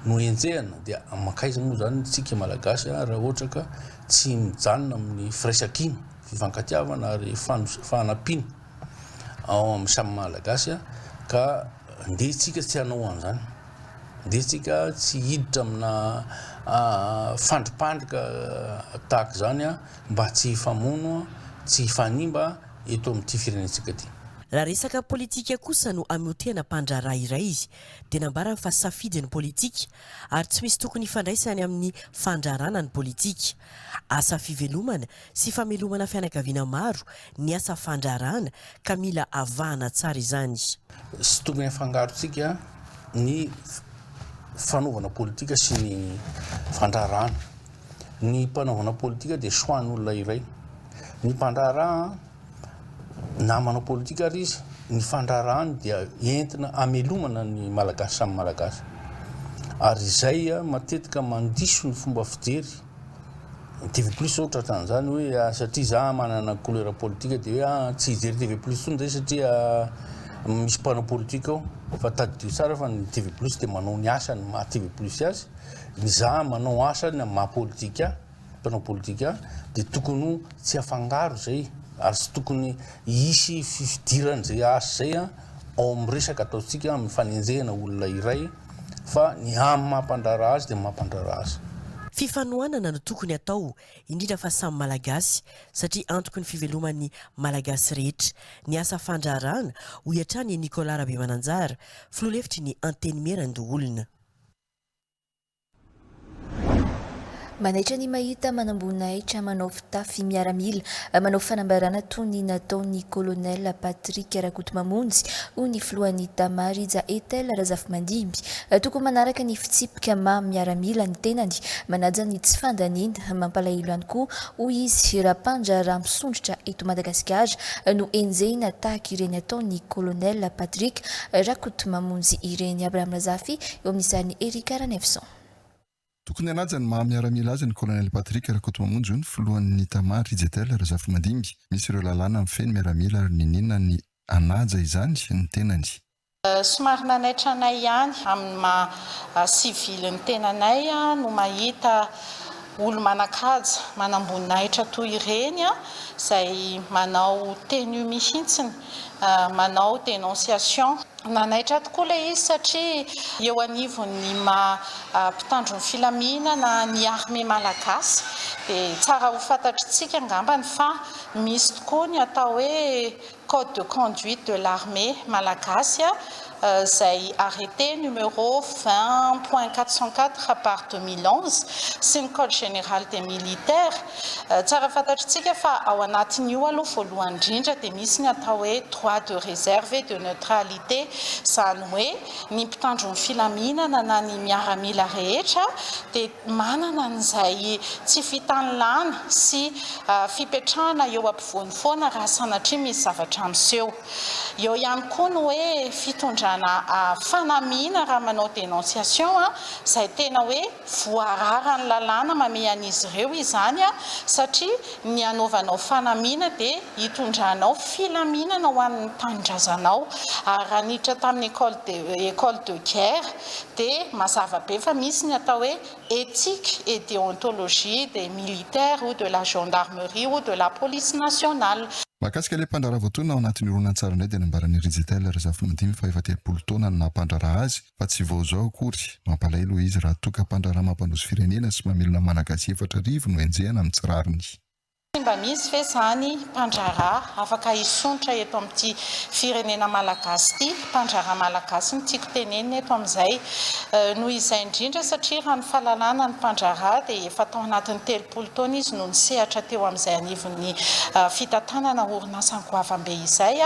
no enjehina dia mankaiza moa izany tsika Malagasy raha ohatra ka tsy mijanona amin'ny firaisankina. fifankatiavana ary fanampiana ao amin'ny samy Malagasy ka ndeha isika tsy hanao an'izany, ndeha isika tsy hiditra amina fandripandrika tahaka izany mba tsy hifamono, tsy hifanimba eto amin'ity firenentsika ity. Raha resaka politika kosa no hamotehana mpandraharaha iray dia nambarany fa safidy ny politika ary tsy misy tokony hifandraisany amin'ny fandraharana ny politika. Asa fivelomana sy famelomana fianakaviana maro ny asa fandraharahana ka mila avahana tsara izany. Tsy tokony hafangarontsika ny fanaovana politika sy ny fandraharahana. Ny mpanaovana politika dia choix an'olona iray. Ny mpandraharaha na manao politika ary izy, ny fandraharahany dia entina hamelomana ny Malagasy samy Malagasy. Ary izay matetika mandiso ny fomba fijery. Ny TV plus zao tratran'izany hoe satria za manana couleur politique dia hoe tsy hijery TV plus intsony zay satria misy mpanao politique ao. Fa tadidio tsara fa ny TV plus dia manao ny asany maha TV plus azy, ny za manao asany amin'ny maha politique ahy, mpanao politique ahy, dia tokony ho tsy afangaro zay ary tsy tokony hisy fifidiran'izay asa zay ao amin'ny resaka ataontsika amin'ny fanenjehana olona iray. fa ny amin'ny maha mpandraharaha azy dia maha mpandraharaha azy. Fifanohanana no tokony atao, indrindra fa samy Malagasy, satria antoky ny fiveloman'ny Malagasy rehetra ny asa fandraharahana, hoy hatrany i Nicolas Rabemananjara, filoha lefitry ny Antenimierandoholona. Manaitra ny mahita manamboninahitra manao fitafy miaramila manao fanambarana toy ny nataon'ny Colonel Patrick Rakotomamonjy, hoy ny filohan'ny Tama Rija Ethel Razafimandimby. Tokony manaraka ny fitsipika maha miaramila ny tenany, manaja ny tsy fandaniana. Mampalahelo ihany koa, hoy izy, raha mpandraharaha misondrotra eto Madagasikara no enjehina tahaka ireny ataon'ny Colonel Patrick Rakotomamonjy ireny. Abraham Razafy eo amin'ny sarin'i Eric Ranaivoson. Tokony hanaja ny maha miaramila azy ny Colonel Patrick Rakotomamonjy, hoy ny filohan'ny Tama, Rijetel Razafimandimby. Misy ireo lalàna mifehy ny miaramila ary niniana ny hanaja izany ny tenany. Somary nanaitra anay ihany amin'ny maha sivily ny tenanay no mahita olo-manan-kaja, manamboninahitra toy ireny izay manao tenue mihitsiny, manao dénonciation. Nanaitra tokoa ilay izy satria eo anivon'ny maha mpitandro ny filaminana ny armée malagasy dia tsara ho fantatritsika angambany fa misy tokoa ny atao hoe code de conduite de l'armée malagasy izay arrêté numéro 20.404 par 2011 sy ny code général des militaires. Tsara fantatritsika fa ao anatin'io aloha voalohany indrindra dia misy ny atao hoe droit de réserve et de neutralité, izany hoe ny mpitandro ny filaminana na ny miaramila rehetra dia manana an'izay tsy fitanilana sy fipetrahana eo ampovoany foana raha sanatria misy zavatra miseho. Eo ihany koa ny hoe fitondrana fanamiana raha manao dénonciation izay tena hoe Voararan'ny lalàna mamehy an'izy ireo izany satria ny hanaovanao fanamiana dia hitondranao filaminana ho an'ny tanindrazanao. Ary raha niditra tamin'ny école de école de guerre dia mazava be fa misy ny atao hoe éthique et déontologie des militaires ou de la gendarmerie ou de la police nationale. Mahakasika ilay mpandraharaha voatonona ao anatin'ny horonantsary indray dia nambaran'i Rijetel Razafimadimy fa efa 30 taona no naha mpandraharaha azy fa tsy vao izao akory. Mampalahelo hoy izy raha toa ka mpandraharaha mampandroso firenena sy mamelona Malagasy 4000 no enjehina amin'ny tsy rariny. Tsy mba misy ve izany mpandraharaha afaka hisondrotra eto amin'ity firenena malagasy ity? Mpandraharaha malagasy no tiako tenenina eto amin'izay. Noho izay indrindra satria raha ny fahalalana ny mpandraharaha dia efa tao anatin'ny 30 taona izy no nisehatra teo amin'izay anivon'ny fitantanana orinasa goavambe izay.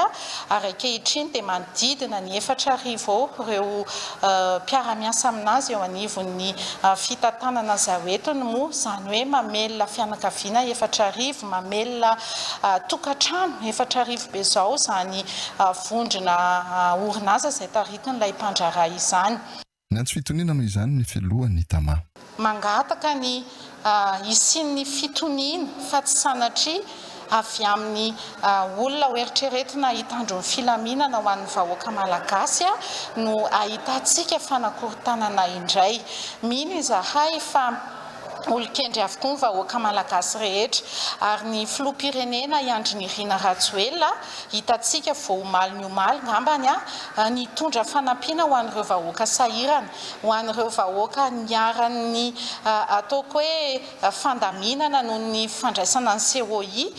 ary ankehitriny dia manodidina ny 4000 eo ireo mpiara-miasa aminazy eo anivon'ny fitantanana izay ho entiny moa, izany hoe mamelona fianakaviana 4000, mamelona tokantrano 4000 be izao izany vondrona orinasa izay taritin'ilay mpandraharaha izany. Niantso fitoniana noho izany ny filohan'ny Tama. Mangataka ny hisian'ny fitoniana fa tsy sanatria avy amin'ny olona ho eritreretina hitandro ny filaminana ho an'ny vahoaka malagasy no ahitantsika fanakorontanana indray. Mino izahay fa olon-kendry avokoa ny vahoaka malagasy rehetra ary ny filoham-pirenena i Andry Nirina Rajoelina hitantsika vao omaly ny omaly ngambany nitondra fanampiana ho an'ireo vahoaka sahirana, ho an'ireo vahoaka niharan'ny ataoko hoe fandaminana noho ny fandraisana ny COI.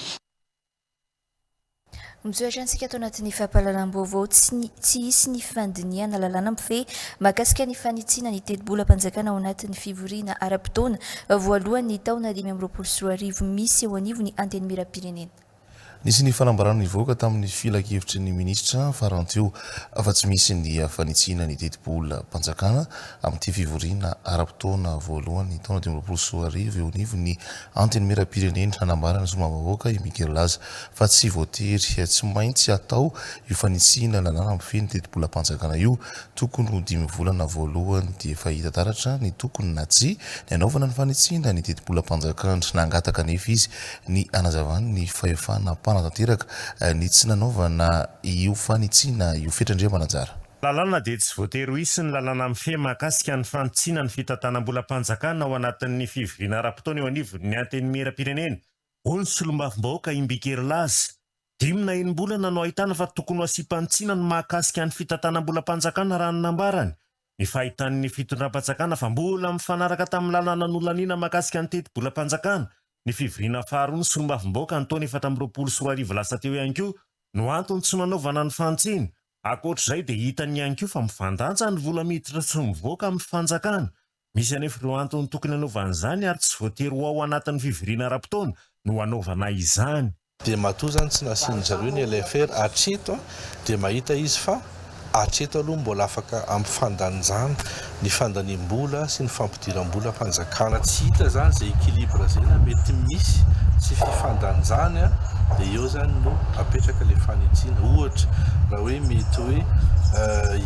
Mizotra antsika ato anatin'ny fampahalalam-baovao, tsy tsy hisy ny fandinihana lalàna mifehy mahakasika ny fanitsiana ny tetibolam-panjakana ao anatin'ny fivoriana ara-potoana voalohan'ny taona 2025 misy eo anivon'ny Antenimierampirenena. Nisy ny fanambarana nivoaka tamin'ny filankevitry ny minisitra farany teo fa tsy misy ny fanitsiana ny tetibolam-panjakana amin'ity fivoriana ara-potoana voalohany taona 2025 eo anivon'ny Antenimierampirenena. Nambaran'ny solombavambahoaka i Miguel Laza fa tsy voatery tsy maintsy atao io fanitsiana lalàna mifehy ny tetibolam-panjakana io. Tokony ho dimy volana voalohany dia efa hita taratra ny tokony na tsia ny hanaovana ny fanitsiana ny tetibolam-panjakana. Nangataka anefa izy ny hanazavany ny fahefana mpanatanteraka ny tsy nanaovana io fanitsiana io. Fetra Andriamananjara. Lalàna dia tsy voatery ho hisy ny lalàna mifehy mahakasika ny fanitsiana ny fitantanam-bolam-panjakana ao anatin'ny fivoriana ara-potoana eo anivon'ny Antenimierampirenena, hoy ny solombavambahoaka Imbiki Herilaza. Dimy na enim-bolana no ahitana fa tokony ho asiam-panitsiana ny mahakasika ny fitantanam-bolam-panjakana raha ny nambarany. Ny fahitan'ny fitondram-panjakana fa mbola mifanaraka tamin'ny lalàna nolaniana mahakasika ny tetibolam-panjakana ny fivoriana faharoa ny solombavambahoaka ny taona 2024 lasa teo ihany koa no antony tsy nanaovana ny fanitsiana. Ankoatra izay dia hitany ihany koa fa mifandanja ny vola miditra sy mivoaka amin'ny fanjakana. Misy anefa ireo antony tokony hanaovana izany ary tsy voatery ho ao anatin'ny fivoriana ara-potoana no hanaovana izany. Dia matoa izany tsy nasian-dry zareo ny LFR hatreto dia mahita izy fa hatreto aloha mbola afaka ampifandanjana ny fandaniam-bola sy ny fampidiram-bolam-panjakana. Tsy hita izany izay équilibre izay na mety misy tsy fifandanjany dia eo izany no apetraka ilay fanitsiana. Ohatra raha hoe mety hoe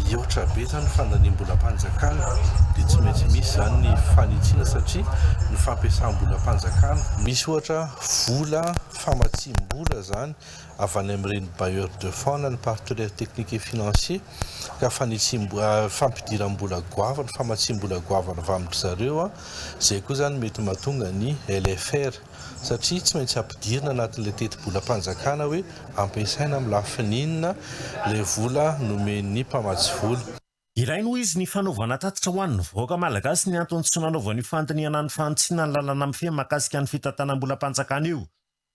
hihoatra be izany ny fandaniam-bolam-panjakana dia tsy maintsy misy izany ny fanitsiana satria ny fampiasam-bolam-panjakana. Misy ohatra vola famatsiam-bola izany avy any amin'ireny bailleurs de fonds na ny partenaires techniques et financiers ka fanitsiam-bola, fampidiram-bola goavana, famatsiam-bola goavana avy amin-dry zareo, izay koa izany mety mahatonga ny LFR satria tsy maintsy ampidirina anatin'ilay tetibolam-panjakana hoe ampiasaina amin'ny lafiny inona ilay vola nomen'ny mpamatsy vola. Ilaina hoy izy ny fanaovana tatitra ho an'ny vahoaka malagasy ny antony tsy nanaovana io fandinihana ny fanitsiana ny lalana mifehy mahakasika ny fitantanam-bolam-panjakana io.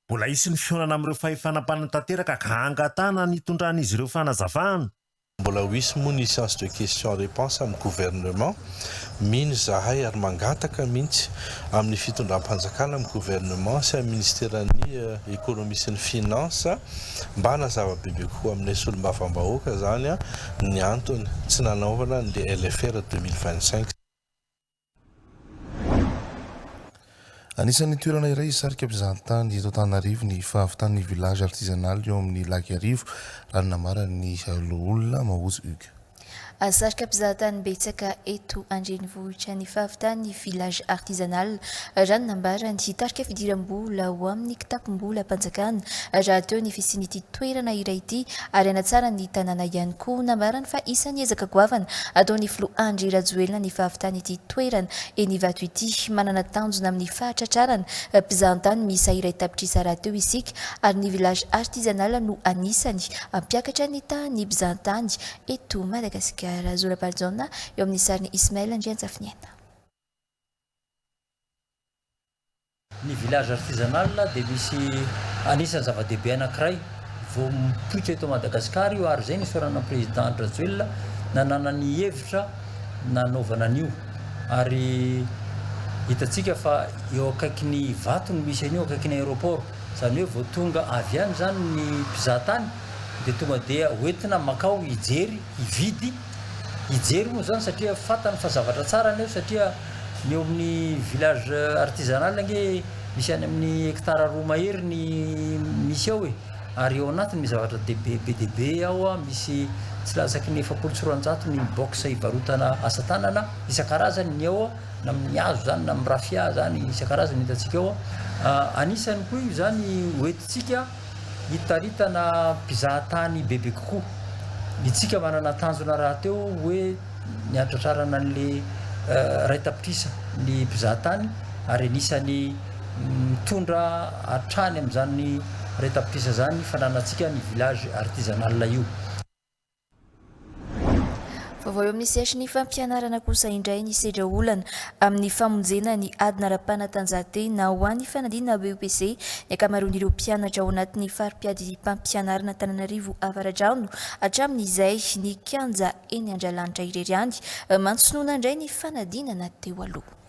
Mbola hisy ny fihaonana amin'ireo fahefana mpanatanteraka ka hangatahana ny hitondran'izy ireo fanazavana. Mbola ho hisy moa ny séance de questions réponses amin'ny gouvernement. Mino izahay ary mangataka mihitsy amin'ny fitondram-panjakana, amin'ny gouvernement sy amin'ny ministeran'ny économie sy ny finance mba hanazava bebe kokoa aminay solombavambahoaka izany ny antony tsy nanaovana ny LFR 2025. Anisan'ny toerana iray hisarika mpizahatany eto Antananarivo ny fahavitan'ny village artisanal eo amin'ny Lac Iarivo, raha ny nambaran'ny loholona Mahozo Hugues. Sarika mpizahatany betsaka eto an-drenivohitra ny fahavitan'ny village artisanal, raha ny nambarany. Hitarika fidiram-bola ho amin'ny kitapom-bolam-panjakana rahateo ny fisian'ity toerana iray ity ary hanatsara ny tanàna ihany koa. Nambarany fa isan'ny ezaka goavana ataon'ny filoha Andry Rajoelina ny fahavitan'ity toerana eny Ivato ity. Manana tanjona amin'ny fahatratrarana mpizahantany miisa iray tapitrisa rahateo isika ary ny village artisanal no anisany hampiakatra ny tahan'ny mpizahantany eto Madagasikara. Zo Rabarijaona eo amin'ny sarin'i Ismaël Andrianjafiniaina. Ny village artisanal dia misy anisan'ny zava-dehibe anankiray vao mipoitra eto Madagasikara io ary izay no isaorana ny Président Andry Rajoelina nanana ny hevitra nanaovana an'io ary hitantsika fa eo akaikin'ny Ivato no misy an'io, akaikin'ny aéroport, izany hoe vao tonga avy any izany ny mpizahatany dia tonga dia hoentina makao hijery, hividy, hijery moa izany satria fantany fa zavatra tsara ny eo satria ny eo amin'ny village artisanal ange misy any amin'ny hectare roa mahery ny misy ao e, ary ao anatiny misy zavatra de be be dia be ao an, misy tsy latsaky ny 240 ny box hivarotana asa tanana isan-karazany ny ao na amin'ny hazo izany na amin'ny raffia izany isan-karazany ny hitantsika ao an, anisany koa io izany hoentintsika hitaritana mpizahatany bebe kokoa. Itsika manana tanjona rahateo hoe ny hatratrarana an'le 1 tapitrisa ny mpizahatany ary anisan'ny mitondra hatrany amin'izany 1 tapitrisa izany fananantsika ny village artisanal io. Vaovao eo amin'ny sehatry ny fampianarana kosa indray ny sedra olana amin'ny famonjena ny adina ara-panatanjahantena ho an'ny fanadinana BEPC ny ankamaroan'ireo mpianatra ao anatin'ny fari-piadidiam-pampianarana Antananarivo Avaradrano hatramin'izay ny kianja eny Andralanitra irery ihany mantsy no nandray ny fanadinana teo aloha.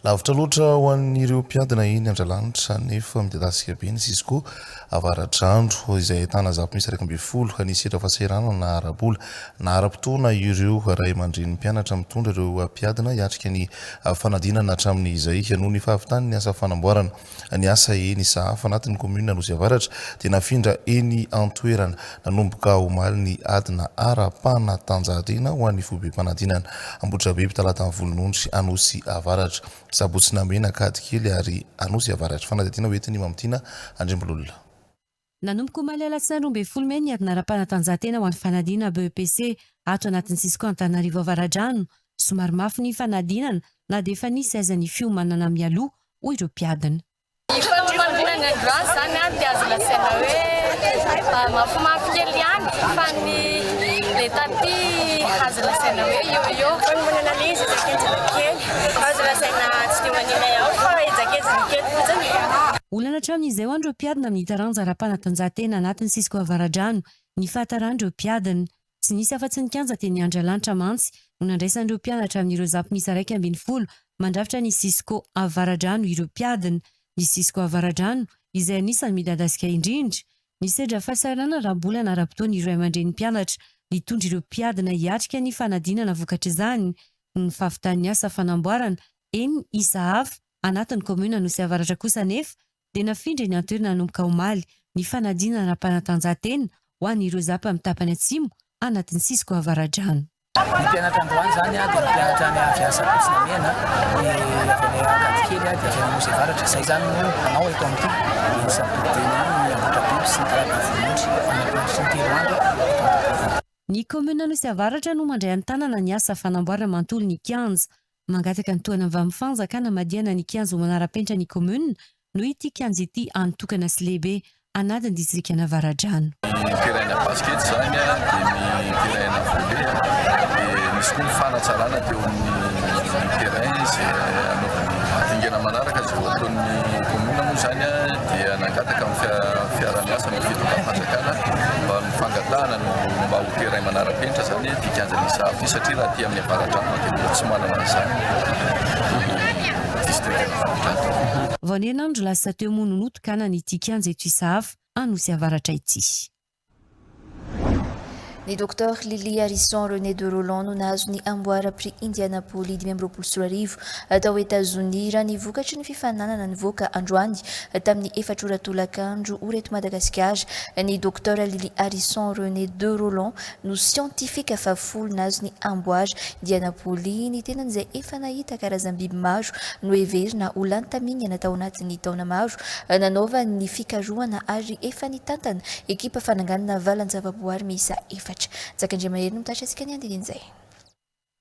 Lavitra loatra ho an'ireo mpiadina eny Andralanitra nefa midadasika be ny Cisco Avaradrano izay ahitana zap miisa 11. Nisedra fahasahiranana na ara-bola na ara-potoana ireo ray aman-drenin'ny mpianatra mitondra ireo mpiadina hiatrika ny fanadinana hatramin'izay. Noho ny fahavitan'ny asa fanamboarana ny asa eny Sahafa anatin'ny kaominina Anosy Avaratra dia nafindra eny an-toerana nanomboka omaly ny adina ara-panatanjahantena ho an'ny foibem-panadinana Ambohidrabiby Talata Volonondry Anosy Avaratra Sabotsy Namehana Ankadikely ary Anosy Avaratra. Fanadihadiana ho entin'i Mamitiana Andriambololona. Nanomboka omaly alatsinainy 12 mey ny adina ara-panatanjahantena ho an'ny fanadinana BEPC ato anatin'ny Cisco Antananarivo Avaradrano. Somary mafy ny fanadinana na dia efa nisy aza ny fiomanana mialoha hoy ireo mpiadina. Ny fanomanana ny androany izany dia azo lazaina hoe mafimafy kely ihany fa ny Ilay tapis azo lazaina hoe yo-yo. Fanomanana ilay izy henjakenjana kely. Azo lazaina tsy dia manina ihany fa henjakenjana kely fotsiny. Olana hatramin'izay ho an'ireo mpiadina amin'ny taranja ara-panatanjahantena anatin'ny Cisco Avaradrano ny fahataran'ireo mpiadina. Tsy nisy afa-tsy ny kianja teny Andralanitra mantsy no nandraisan'ireo mpianatra amin'ireo zap miisa 11 mandrafitra ny Cisco Avaradrano ireo mpiadina. Ny Cisco Avaradrano izay anisan'ny midadasika indrindra. Nisedra fahasahiranana ara-bola na ara-potoana ireo ray aman-drenin'ny mpianatra nitondra ireo mpiadina hiatrika ny fanadinana vokatr'izany noho ny fahavitan'ny asa fanamboarana eny Isahafa anatin'ny kaominina Nosy Avaratra kosa anefa dia nafindra eny an-toerana nanomboka omaly ny fanadinana ara-panatanjahantena ho an'ireo zap amin'ny tapany atsimo anatin'ny Cisco Avaradrano. Ny mpianatra androany izany dia ny mpianatra any avy any Sabotsy Namehana, ny avy any Ankadikely dia avy any Anosy Avaratra. Izay izany no hanao eto amin'ity dia ny Sabotsy dimy ihany ny Ambohidrabiby sy ny Talata Volonondry mandritry ny telo andro eto Antananarivo. Ny kaominina Anosy Avaratra no mandray an-tanana ny asa fanamboarana manontolo ny kianja. Mangataka ny tohana avy amin'ny fanjakana madiana ny kianja ho manara-penitra ny kaominina noho ity kianja ity any tokana sy lehibe anadin'ny distrikan'Avaradrano. Ny terrain-na basket izany dia ny terrain-na volley dia nisy koa ny fanatsarana teo amin'ny terrain izay hanaovana dingana manaraka izay ho ataon'ny commune moa izany dia nangataka amin'ny fiaraha-miasa amin'ny fitondram-panjakana mba ny fangatahana no mba ho terrain manara-penitra izany ity kianjan'i Isavy ity satria raha aty amin'ny Avaradrano dia mbola tsy manana an'izany ny distrikan'Avaradrano. Vao ny herinandro lasa teo moa no notokanana ity kianja eto Isahafa, Anosy Avaratra ity. Ny Docteur Lily Harrison René de Roland no nahazo ny amboara Prix Indianapolis 2025 tao Etazonia raha ny vokatry ny fifaninanana nivoaka androany tamin'ny efatra ora tolakandro ora eto Madagasikara. Ny Docteur Lily Harrison René de Roland no siantifika fahafolo nahazo ny amboara Indianapolis, ny tenany izay efa nahita karazam-biby maro noheverina ho lany tamingana tao anatin'ny taona maro nanaovany ny fikarohana ary efa nitantana ekipa fananganana valan-javaboary miisa efatra. Njaka Andriamahery no mitatitra antsika ny andinin'izay.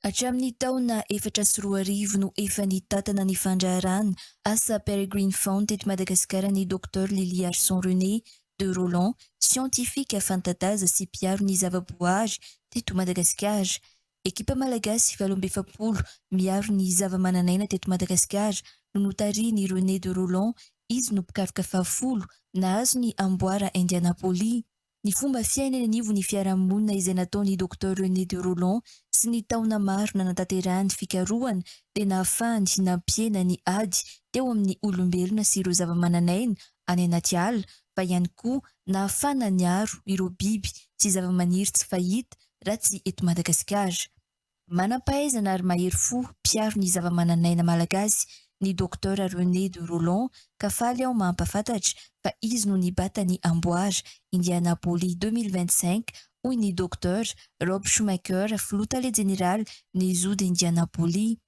Hatramin'ny taona 2004 no efa nitantana ny fandraharahana asa Peregrine Fund teto Madagasikara ny Docteur Liliarson René de Rolland, siantifika fanta-daza sy mpiaro ny zavaboary teto Madagasikara. Ekipa malagasy 48 miaro ny zavamananaina teto Madagasikara no notarihin'i René de Rolland, izy no mpikaroka fahafolo nahazo ny amboara Indianapolis. Ny fomba fiaina eny anivon'ny fiarahamonina izay nataon'i Docteur René de Rolland sy ny taona maro nanatanterahany fikarohana dia nahafahany nampihena ny ady teo amin'ny olombelona sy ireo zavamananaina any anaty ala fa ihany koa nahafahana niaro ireo biby sy zavamaniry tsy fahita raha tsy eto Madagasikara. Manam-pahaizana ary mahery fo mpiaro ny zava-manan'aina malagasy ny Docteur René de Rolland ka faly aho mampafantatra fa izy no nibata ny amboara Indianapolis 2025 hoy ny Docteur Rob Schumacher filoha tale jeneraly ny Zoo d'Indianapolis.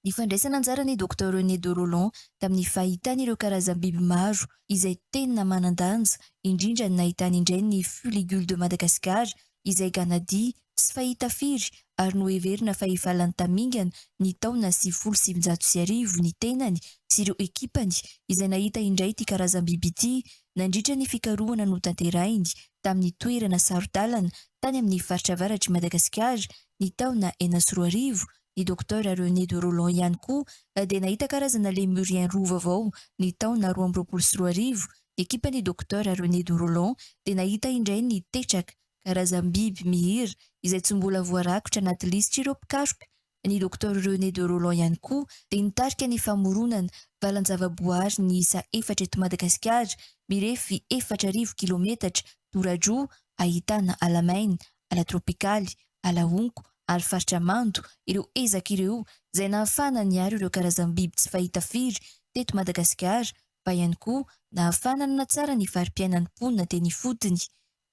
Ny fandraisana anjaran'i Docteur René de Rolland tamin'ny fahitany ireo karazam-biby maro izay tena manan-danja, indrindra ny nahitany indray ny Fuligule de Madagascar izay ganadia tsy fahita firy ary noheverina fa efa lany tamingana ny taona 1990 ny tenany sy ireo ekipany izay nahita indray ity karazam-biby ity nandritra ny fikarohana notanterahiny tamin'ny toerana saro-dalana tany amin'ny faritra avaratr'i Madagasikara ny taona 2006 Ny Docteur René de Rolland ihany koa dia nahita karazana lémurien roa vaovao ny taona 2022. Ny ekipan'ny Docteur René de Rolland dia nahita indray ny tetraka, karazam-biby mihira izay tsy mbola voarakotra anaty lisitr'ireo mpikaroka. Ny Docteur René de Rolland ihany koa dia nitarika ny famoronana valan-javaboary niisa efatra eto Madagasikara, mirefy 4000 kilometatra toradroa, ahitana ala maina, ala tropikaly, ala honko ary faritra mando ireo ezaka ireo izay nahafahana niaro ireo karazam-biby tsy fahita firy teto Madagasikara fa ihany koa nahafahana nanatsara ny fari-piainan'ny mponina teny ifotony.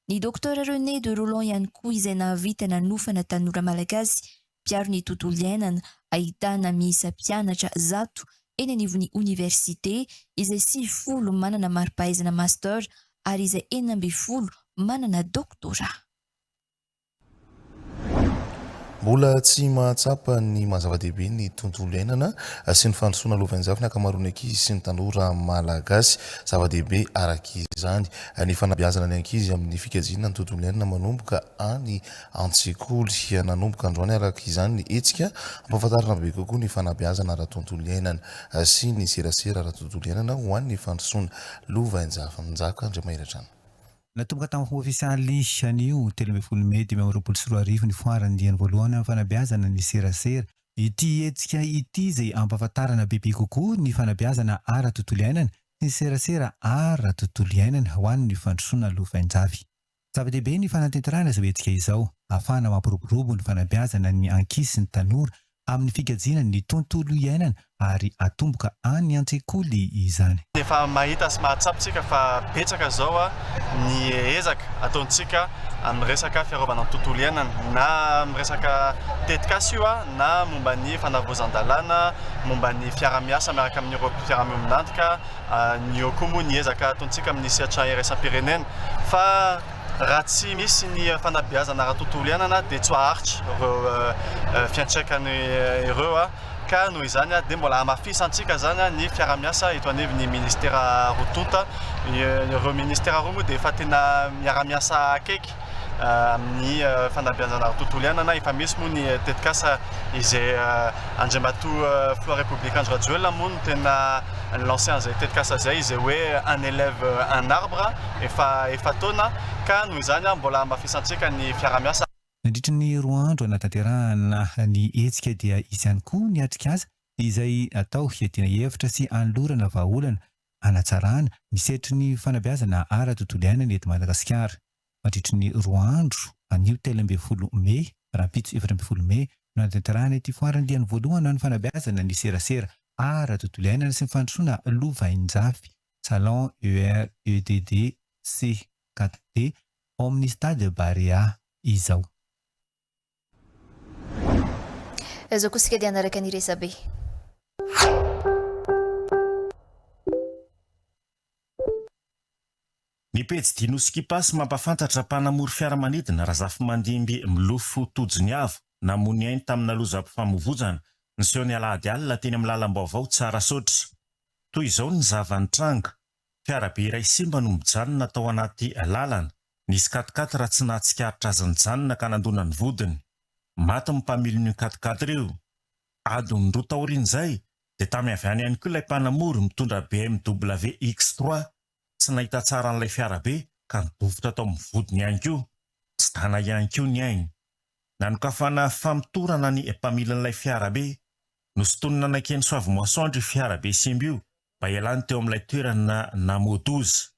Ny Docteur René de Rolland ihany koa izay nahavita nanofana tanora malagasy mpiaro ny tontolo iainana ahitana miisa mpianatra zato eny anivon'ny oniversite izay 90 manana mari-pahaizana master ary izay 16 manana doctorat. Mbola tsy mahatsapa ny maha zava-dehibe ny tontolo iainana sy ny fandrosoana lovainjafy ny ankamaroan'ny ankizy sy ny tanora malagasy. Zava-dehibe araka izany ny fanabeazana ny ankizy amin'ny fikajiana ny tontolo iainana manomboka any an-tsekoly. Nanomboka androany araka izany ny hetsika hampahafantarana bebe kokoa ny fanabeazana ara-tontolo iainana sy ny serasera ara-tontolo iainana ho an'ny fandrosoana lovainjafy. Njaka Andriamahiratrana. Natomboka tamin'ny fomba ofisialy anio 13 mey 2025 ny foara andiany voalohany amin'ny fanabeazana ny serasera. Ity hetsika ity izay hampahafantarana bebe kokoa ny fanabeazana ara-tontolo iainana sy ny serasera ara-tontolo iainana ho an'ny fandrosoana lovainjafy. Zava-dehibe ny fanatanterahana izao hetsika izao, ahafahana mampiroborobo ny fanabeazana ny ankizy sy ny tanora amin'ny fikajiana ny tontolo iainana ary atomboka any an-tsekoly izany. Efa mahita sy mahatsapa isika fa betsaka izao ny ezaka ataontsika amin'ny resaka fiarovana ny tontolo iainana, na amin'ny resaka tetikasa io na momba ny fanavaozan-dalàna, momba ny fiara-miasa miaraka amin'ireo mpiara-miombon'antoka, ny eo koa moa ny ezaka ataontsika amin'ny sehatra iraisam-pirenena fa Raha tsy misy ny fanabeazana ara-tontolo iainana dia tsy ho haharitra ireo fiantraikany ireo ka noho izany dia mbola hamafisantsika izany ny fiaraha-miasa eto anivon'ny ministera roa tonta. Ireo ministera roa moa dia efa tena miara-miasa akaiky amin'ny fanabeazana ara-tontolo iainana. Efa misy moa ny tetikasa izay Andriamatoa Filoha Repoblika Andry Rajoelina moa no tena ni-lancer an'izay tetikasa izay, izay hoe un élève un arbre, efa efa-taona, ka noho izany mbola hamafisantsika ny fiaraha-miasa. Nandritry ny roa andro hanatanterahana ny hetsika dia hisy ihany koa ny atrikasa izay atao hiadiana hevitra sy hanolorana vahaolana hanatsarana ny sehatry ny fanabeazana ara-tontolo iainana eto Madagasikara. Mandritry ny roa andro, anio 13 mey, rahampitso 14 mey, no hanatanterahana ity foara andiany voalohany ho an'ny fanabeazana ny serasera ara-tontolo iainana sy ny fandrosoana lovainjafy, Salon EREDD C4D, ao amin'ny Stade Barea izao. Izao koa isika dia hanaraka ny resabe. Ny pejy Dinoskipas mampahafantatra mpanamory fiaramanidina Razafimandimby Milofo Tojoniavo namoy ny ainy tamina lozam-pifamoivozana niseho ny alahady alina teny amin'ny lalam-baovao Tsarasaotra. Toy izao ny zava-nitranga, fiarabe iray simba no mijanona tao anaty lalana, nisy quat-quatre tsy nahatsikaritra azy nijanona ka nandona ny vodiny. Maty ny mpamilin'io quat-quatre io. Adiny roa taorian'izay dia tamy avy any ihany koa ilay mpanamory mitondra BMW X3 tsy nahita tsara an'ilay fiarabe ka nidofotra tao amin'ny vodiny ihany koa. Tsy dana ihany koa ny ainy. Nanokafana famotorana ny mpamilin'ilay fiarabe. Nosintonina nankeny Soavimasoandro io fiarabe simba io mba hialany teo amin'ilay toerana namoa-doza.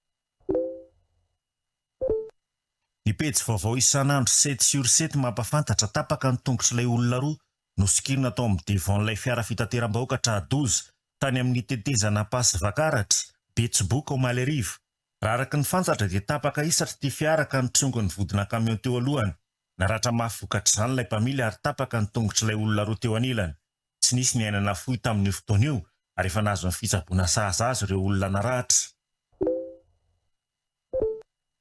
Ny pejy vaovao isan'andro sept sur sept mampafantatra tapaka ny tongotr'ilay olona roa nosokirina tao amin'ny devant-n'ilay fiara fitateram-bahoaka tra-doza tany amin'ny tetezana Ampasivakaratra, Betsiboka omaly hariva. Raha araka ny fantatra dia tapaka hisatra ity fiara ka nitrongy ny vodina camion teo alohany. Naratra mafy vokatr'izany ilay mpamily ary tapaka ny tongotr'ilay olona roa teo anilany. Tsy nisy ny aina nafoy tamin'io fotoana io ary efa nahazo ny fitsaboana sahaza azy ireo olona naratra.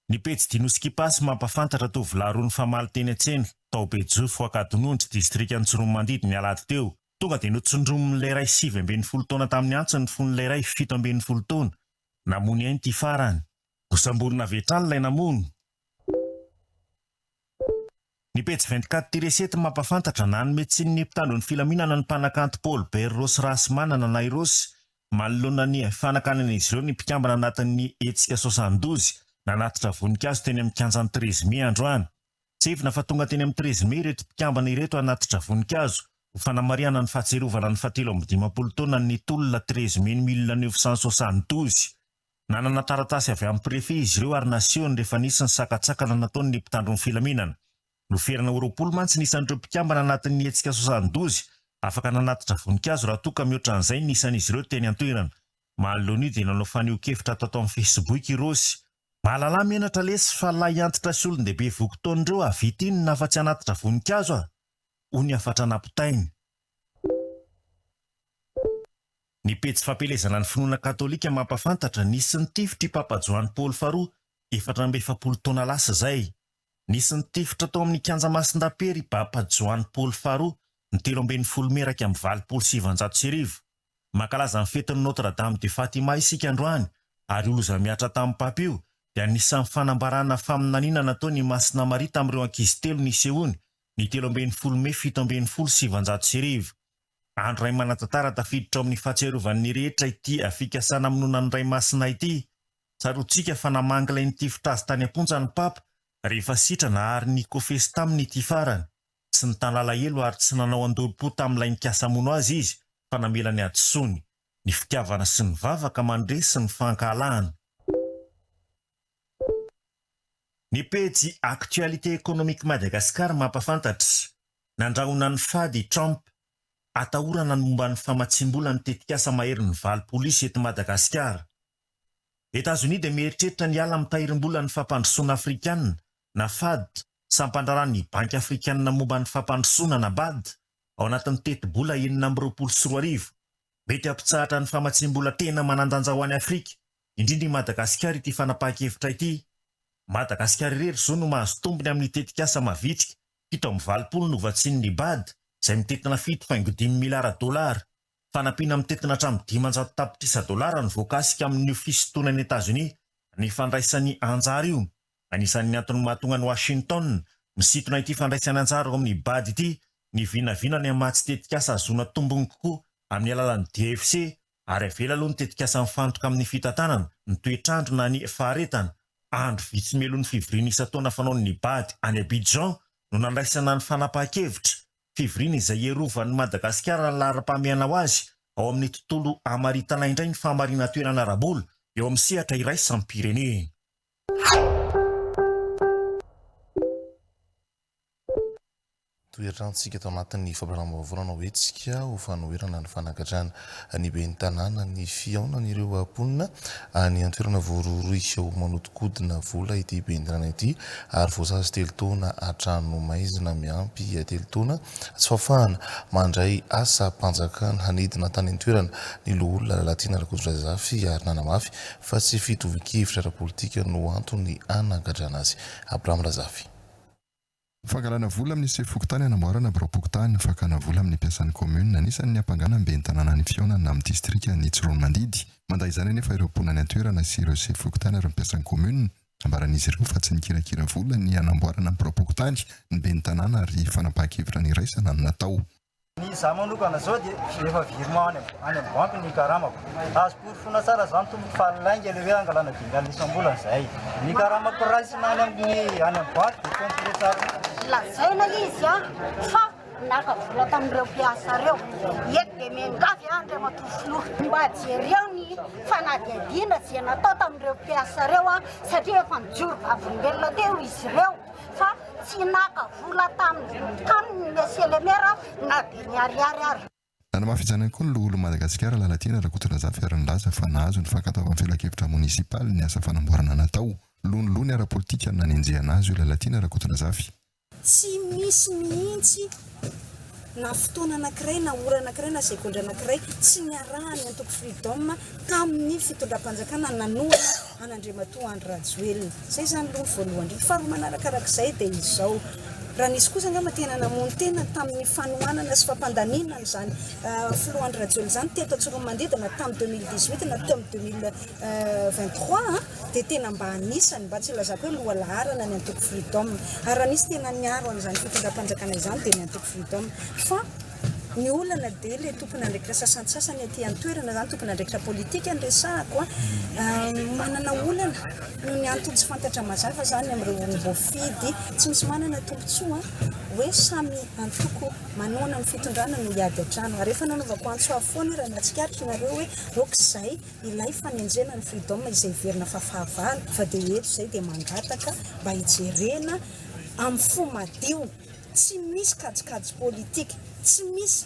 Ny pejy Dinoskipas mampahafantatra tovolahy roa nifamaly teny an-tsena, tao Bejofo Ankadinondry, distrikan'i Tsiroanomandidy, ny alahady teo. Tonga dia notsindromin'ilay iray 19 taona tamin'ny antsy ny fon'ilay iray 17 taona. Namono aina ity farany. Nosamborina avy hatrany ilay namono. Ny pejy 24 Tiresety mampahafantatra, nanome tsiny ny mpitandro ny filaminana ny mpanakanto Paul Bert Rossy Rahasimanana na i Rossy, manoloana ny fanakanan'izy ireo ny mpikambana anatin'ny hetsika 72, nanatitra voninkazo teny amin'ny kianjan'ny 13 mey androany. Tsiahivina fa tonga teny amin'ny 13 mey ireto mpikambana ireto hanatitra voninkazo, ho fanamarihana ny fahatsiarovana ny fahatelo amby dimampolo taonan'ny tolona 13 mey 1972. Nanana taratasy avy amin'ny Préfet izy ireo ary nasehony rehefa nisy ny sakantsakana nataon'ny mpitandro ny filaminana. Noferana ho 20 mantsy ny isan'ireo mpikambana anatin'ny hetsika 72 afaka nanatitra voninkazo raha toa ka mihoatra an'izay ny isan'izy ireo teny an-toerana. Manoloana io dia nanao fanehoan-kevitra tato amin'ny Facebook i Rossy. Mahalalà menatra lesy fa lahy antitra sy olon-dehibe voky taona ireo hahavita inona afa-tsy hanatitra voninkazo a! hoy ny hafatra nampitainy. Ny pejy fampielezana ny finoana katolika mampahafantatra nisy nitifitra i Papa Joany Paoly faharoa 44 taona lasa izay. Nisy nitifitra tao amin'ny kianja Masindapery i Papa Joany Paoly faharoa ny 13 mey 1981. Mankalaza ny fetin'ny Notre Dame de Fatima isika androany ary io loza mihatra tamin'ny Papa io dia anisan'ny fanambarana faminaniana nataon' i Masina Maria tamin'ireo ankizy telo nisehoany ny 13 mey 1917. Andro iray manan-tantara tafiditra ao amin'ny fahatsiarovan'ny rehetra ity fikasana hamonoana ny Ray Masina ity. Tsaroantsika fa namangy ilay nitifitra azy tany am-ponja ny Papa rehefa sitrana ary nikofesy taminy ity farany. Tsy nitana alahelo ary tsy nanao an-dolompo tamin'ilay nikasa hamono azy izy fa namela ny hadisoany. Ny fitiavana sy ny vavaka mandresy ny fankahalana. Ny pejy Actualités économiques Madagascar mampafantatra, nandrahona ny fady i Trump, atahorana ny momba ny famatsiam-bola ny tetikasa maherin'ny 80 isa eto Madagasikara. Etazonia dia mieritreritra ny hiala amin'ny tahirim-bolan'ny fampandrosoana afrikana na fad, sampan-draharahan'ny Banky afrikanina momba ny fampandrosoana na bad, ao anatin'ny tetibola 2026. Mety hampitsahatra ny famatsiam-bola tena manan-danja ho an'i Afrika, indrindra i Madagasikara ity fanapahan-kevitra ity. Madagasikara irery izao no mahazo tombony amin'ny tetikasa mavitrika 87 novatsian'ny bad, izay mitentina fito faingo dimy miliara dolara. Fanampiana mitentina hatramin'ny 500 tapitrisa dolara no voakasika amin'io fisintonan'i Etazonia ny fandraisany anjara io. Anisan'ny antony mahatonga an'i Washington misintona ity fandraisany anjara ao amin'ny bad ity ny vinavina ny hamatsy tetikasa ahazoana tombony kokoa amin'ny alalan'ny DFC ary avela aloha ny tetikasa mifantoka amin'ny fitantanana ny toetr'andro na ny faharetana. Andro vitsy mialoha ny fivoriana isan-taona fanaon'ny bad any Abidjan no nandraisana ny fanapahan-kevitra Fivoriana izay hiarovan'i Madagasikara ny laharam-pahamehana ho azy ao amin'ny tontolo hamaritana indray ny fahamarinan-toerana ara-bola eo amin'ny sehatra iraisam-pirenena. Toerantsika tao anatin'ny fampahalalam-baovao nanao hetsika ho fanoherana ny fanagadrana ny ben'ny tanàna ny fihaonan'ireo mponina any an-toerana voarohirohy ho manodinkodina vola ity ben'ny tanàna ity ary voasazy telo taona an-tranomaizina miampy telo taona tsy fahafahana mandray asam-panjakana. Hanidina tany an-toerana ny loholona Lalatiana Rakotondrazafy ary nanamafy fa tsy fitovian-kevitra ara-politika no antony hanagadrana azy. Abraham Razafy. Fangalana vola amin'ny sefo fokontany hanamboarana biraom-pokontany, fakana vola amin'ny mpiasan'ny commune, anisan'ny niampangana ny ben'ny tanànan'i Fihaonana amin'ny distrikan'i Tsiroanomandidy. Mandà izany anefa ireo mponina any an-toerana sy ireo sefo fokontany ary ny mpiasan'ny commune. Nambaran'izy ireo fa tsy nikirakira vola ny hanamboarana ny biraom-pokontany ny ben'ny tanàna ary fanapahan-kevitra niraisana no natao. Ny izaho manokana zao dia efa virement any any amin'ny banky ny karamako. Azo porofoina tsara zany tompoko fa lainga le hoe angalana 50 isam-bolana zay. Ny karamako raisina any amin'ny any amin'ny banky dia complet tsara mihitsy. Lazaina izy an fa naka vola tamin'ireo mpiasa ireo. Eto dia miangavy aho Andriamatoa Filoha mba jereo ny fanadihadiana izay natao tamin'ireo mpiasa ireo an satria efa nijoro vavolombelona teo izy ireo. fa tsy naka vola taminy taminy Monsieur le Maire na dia ny ariary ary. Nanamafy izany ihany koa ny Loholon'i Madagasikara Lalatiana Rakotondrazafy ary nilaza fa nahazo ny fankatoavan'ny Filankevitra Monisipaly ny asa fanamboarana natao. Lonilony ara-politika no nanenjehana azy io Lalatiana Rakotondrazafy. Tsy misy mihitsy na fotoana anankiray na ora anankiray na segondra anankiray tsy niarahan'ny antoko Freedom tamin'ny fitondram-panjakana nanohana an'Andriamatoa Andry Rajoelina. Izay izany aloha ny voalohany indrindra. Faharoa manarakarak'izay dia izao, raha nisy kosa angamba tena namono tena tamin'ny fanohanana sy fampandaniana an'izany filoha Andry Rajoelina izany teto Antsoromandidy na tamin'ny 2018 na tamin'ny 2023 dia tena mba anisany, mba tsy ilazako hoe lohalaharana ny antoko Freedom. Ary raha nisy tena niaro an'izany fitondram-panjakana izany dia ny antoko Freedom. Fa ny olana dia ilay tompon'andraikitra sasantsasany aty an-toerana izany, tompon'andraikitra politika no resahako an, manana olana noho ny antony tsy fantatra mazava izany amin'ireo olom-boafidy, tsy misy manana tombontsoa hoe samy antoko manohana ny fitondrana no hiady an-trano. Ary efa nanaovako antso avo foana raha nahatsikaritra nareo hoe ok izay Ilay fanenjehana ny freedom izay heverina fa fahavalo fa dia eto izay dia mangataka mba hijerena amin'ny fo madio, tsy misy kajikajy politika, tsy misy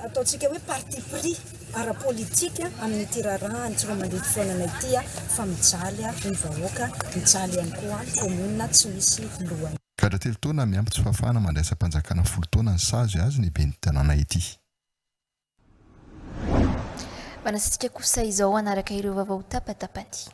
ataontsika hoe parti pris ara-politika amin'ity raharaha Tsiroamandidy fihaonana ity fa mijaly ny vahoaka, mijaly ihany koa ny commune tsy misy lohany. Gadra telo taona miampy tsy fahafahana mandray asam-panjakana folo taona ny sazy azony ben'ny tanàna ity. Manasitsika kosa izao hanaraka ireo vaovao tapatapany.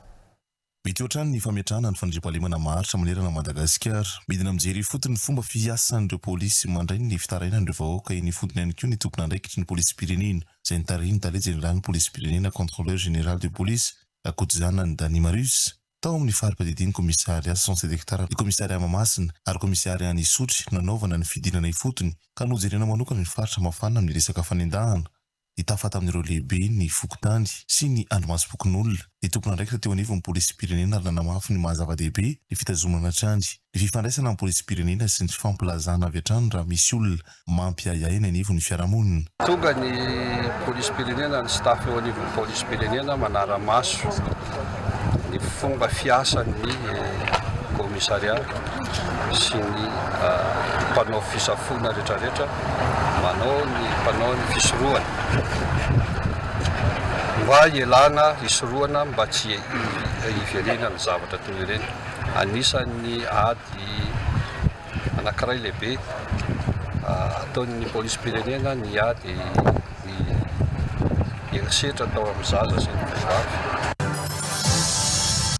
Mitohy hatrany ny fametrahana ny fandriampahalemana maharitra manerana an'i Madagasikara. Midina mijery ifotony ny fomba fiasan'ireo polisy mandray ny fitarainan'ireo vahoaka eny ifotony ihany koa ny tompon'andraikitry ny polisim-pirenena izay notarihin'ny tale jeneralin'ny polisim-pirenena Contrôleur général de police Rakotozanany Dany Marius tao amin'ny fari-piadidian'ny komisarià Cent hectares ny komisarià Mahamasina ary komisarià Isotry no nanaovana ny fidinana ifotony ka nojerena manokana ny faritra mafana amin'ny resaka fanendahana Nitafa tamin'ireo lehiben'ny fokontany sy ny andrimasom-pokonolona ny tompon'andraikitra teo anivon'ny polisim-pirenena ary nanamafy ny maha zava-dehibe ny fitazomana hatrany ny fifandraisana amin'ny polisim-pirenena sy ny fifampilazana avy hatrany raha misy olona mampiahiahy eny anivon'ny fiarahamonina. Tonga ny polisim-pirenena, ny staff eo anivon'ny polisim-pirenena manara-maso ny fomba fiasan'ny commissariat sy ny mpanao fisafoana rehetrarehetra manao ny mpanao ny fisorohana mba hialana hisorohana mba tsy hiverenan'ny zavatra toy ireny. Anisan'ny ady anankiray lehibe ataon'ny polisim-pirenena ny ady ny herisetra atao amin'ny zaza sy ny vehivavy.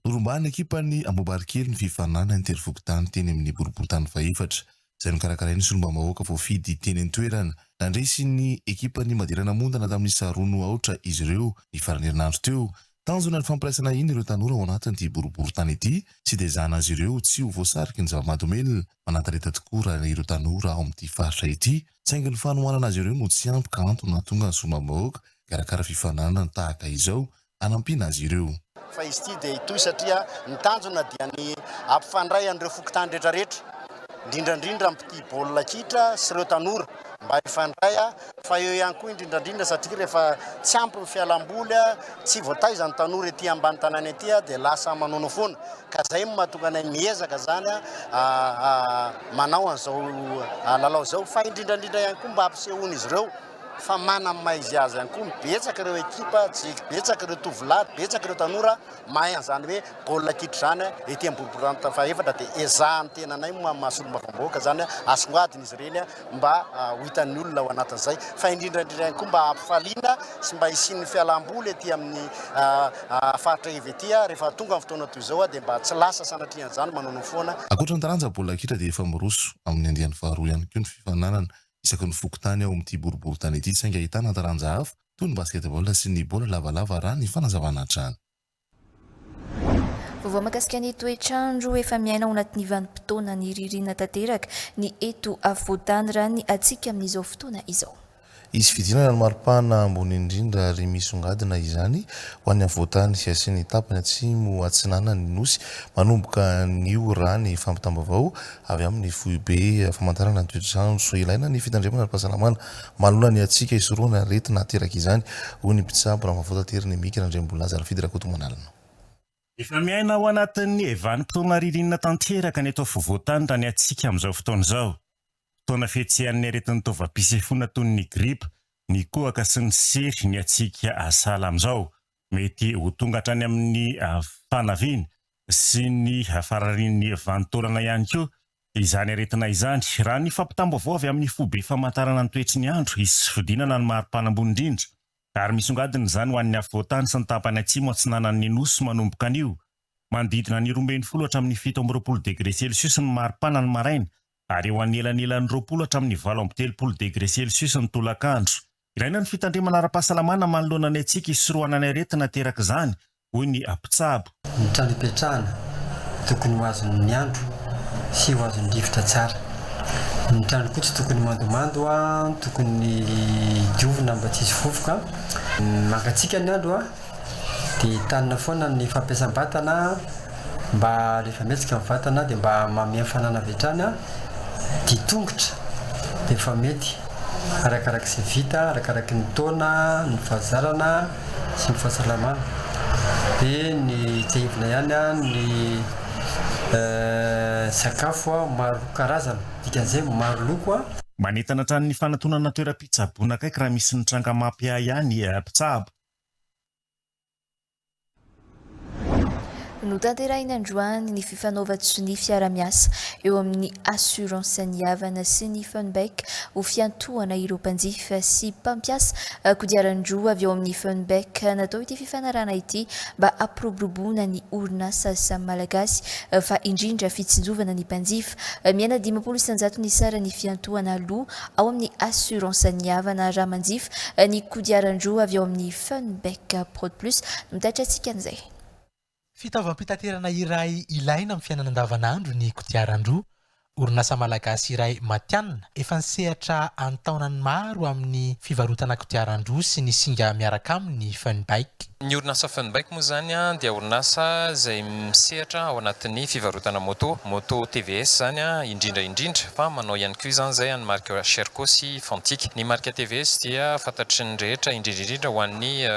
Norombahan'ny ekipan'ny Ambohibarikely ny fifaninanana interfokontany teny amin'ny boriborintany fahefatra, izay nokarakarain'ny solombavambahoaka voafidy teny an-toerana. Nandresy ny ekipan'ny Madera Namontana tamin'ny isa roa noho aotra izy ireo ny faran'ny herinandro teo. Tanjona ny fampiraisana hina ireo tanora ao anatin'ity boriborintany ity sy hitezana azy ireo tsy ho voasariky ny zava-mahadomelina. Manan-talenta tokoa raha ireo tanora ao amin'ity faritra ity, saingy ny fanohanana azy ireo no tsy ampy ka antony nahatonga ny solombavambahoaka hikarakara fifaninanana tahaka izao hanampiana azy ireo. Fa izy ity dia hitohy satria ny tanjona dia ny hampifandray an'ireo fokontany rehetrarehetra, indrindra indrindra ny mpitia baolina kitra sy ireo tanora mba hifandray fa eo ihany koa indrindra indrindra satria rehefa tsy ampy ny fialamboly, tsy voataiza ny tanora ety ambany tanàna ety dia lasa manoana foana ka zay no mahatonga anay miezaka zany manao an'izao lalao izao fa indrindra indrindra ihany koa mba hampisehoan'izy ireo fa manana ny maha izy azy ihany koa, betsaka ireo ekipa, betsaka ireo tovolahy, betsaka ireo tanora mahay an'izany hoe baolina kitra izany ety Ambohiboranta fahefatra dia ezahan'ny tenanay moa amin'ny maha solombavambahoaka izany asongadina izy ireny mba ho hitan'ny olona ao anatin'izay fa indrindra indrindra ihany koa mba hampifaliana sy mba hisian'ny fialamboly ety amin'ny faritra iva ety rehefa tonga ny fotoana toy izao dia mba tsy lasa sanatria an'izany manono foana. Ankoatra ny taranja baolina kitra dia efa miroso amin'ny andiany faharoa ihany koa ny fifaninanana isaky ny fokontany ao amin'ity boriborintany ity saingy ahitana taranja hafa toy ny basketball sy ny baolina lavalava raha ny fanazavana hatrany. Vaovao mahakasika ny toetr'andro, efa miaina ao anatin'ny vanim-potoanan'ny ririnina tanteraka ny eto afovoan-tany raha ny hatsiaka amin'izao fotoana izao. Hisy fidinana ny maripana ambony indrindra ary misongadina izany ho an'ny afovoan-tany sy ny tapany atsimo atsinanan'ny Nosy manomboka anio raha ny fampitam-baovao avy amin'ny foibe famantarana ny toetr'andro. Ilaina ny fitandremana ara-pahasalamana manoloana ny hatsiaka hisorohana aretina ateraka izany, hoy ny mpitsabo Ramavotateriny Mika Randriambololaza Rafidy Rakotomanalina. Efa miaina ao anatin'ny vanim-potoana ririnina tanteraka ny eto afovoan-tany raha ny hatsiaka amin'izao fotoana izao. Fotoana fihetsehan'ny aretin'ny taovam-pisefoana toy ny gripa, ny kohaka sy ny sery ny hatsiaka sahala amin'izao. Mety ho tonga hatrany amin'ny fanaviana sy ny fararian'ny vanin-taolana ihany koa izany aretina izany. Raha ny fampitam-baovao avy amin'ny foibe famantarana ny toetry ny andro, hisy fidinana ny maripana ambony indrindra ary misongadina izany ho an'ny afovoan-tany sy ny tapany atsimo atsinanan'ny Nosy manomboka anio. Manodidina ny 12 hatramin'ny 27 degre celsius ny maripana ny maraina ary eo anelanelan'ny 20 hatramin'ny 38 degre celsius ny tolakandro. Ilaina ny fitandremana ara-pahasalamana manoloana ny hatsiaka hisorohana ny aretina aterak'izany, hoy ny mpitsabo. Ny trano ipetrahana tokony ho azon'ny andro sy ho azon'ny rivotra tsara. Ny trano koa tsy tokony mandomando, tokony diovina mba tsy hisy vovoka. Mangatsiaka ny andro dia entanina foana ny fampiasam-batana mba rehefa mihetsika ny vatana dia mba manome hafanana avy hatrany dia tongotra dia efa mety arakaraka izay vita, arakaraky ny taona, ny fahazarana sy ny fahasalamana. Dia ny tsiahivina ihany ny sakafo maro karazana, dikan'izay maro loko. Manentana hatrany ny fanatonana toeram-pitsaboana akaiky raha misy ny tranga mampiahiahy ny mpitsabo. Notanterahina androany ny fifanaovan-tsonia fiara-miasa eo amin'ny Assurance Ny Havana sy ny Funbike ho fiantohana ireo mpanjifa sy mpampiasa kodiaran-droa avy ao amin'ny Funbike. Natao ity fifanarahana ity mba hampiroboroboana ny orinasa samy Malagasy fa indrindra fitsinjovana ny mpanjifa. Miaina 50% ny saran'ny fiantohana aloa ao amin'ny Assurance Ny Havana raha manjifa ny kodiaran-droa avy ao amin'ny Funbike Prod Plus. Mitaitra antsika an'izay. Fitaovam-pitaterana iray ilaina amin'ny fiainana andavanandro ny kodiaran-droa. Orinasa malagasy iray matihanina, efa nisehatra an-taonany maro amin'ny fivarotana kodiaran-droa sy ny singa miaraka aminy ny Funbike. Ny orinasa Funbike moa izany dia orinasa izay misehatra ao anatin'ny fivarotana moto, moto TVS izany indrindra indrindra fa manao ihany koa izany izay an'ny marika Sherco sy Fantic. Ny marika TVS dia fantatry ny rehetra indrindra indrindra ho an'ny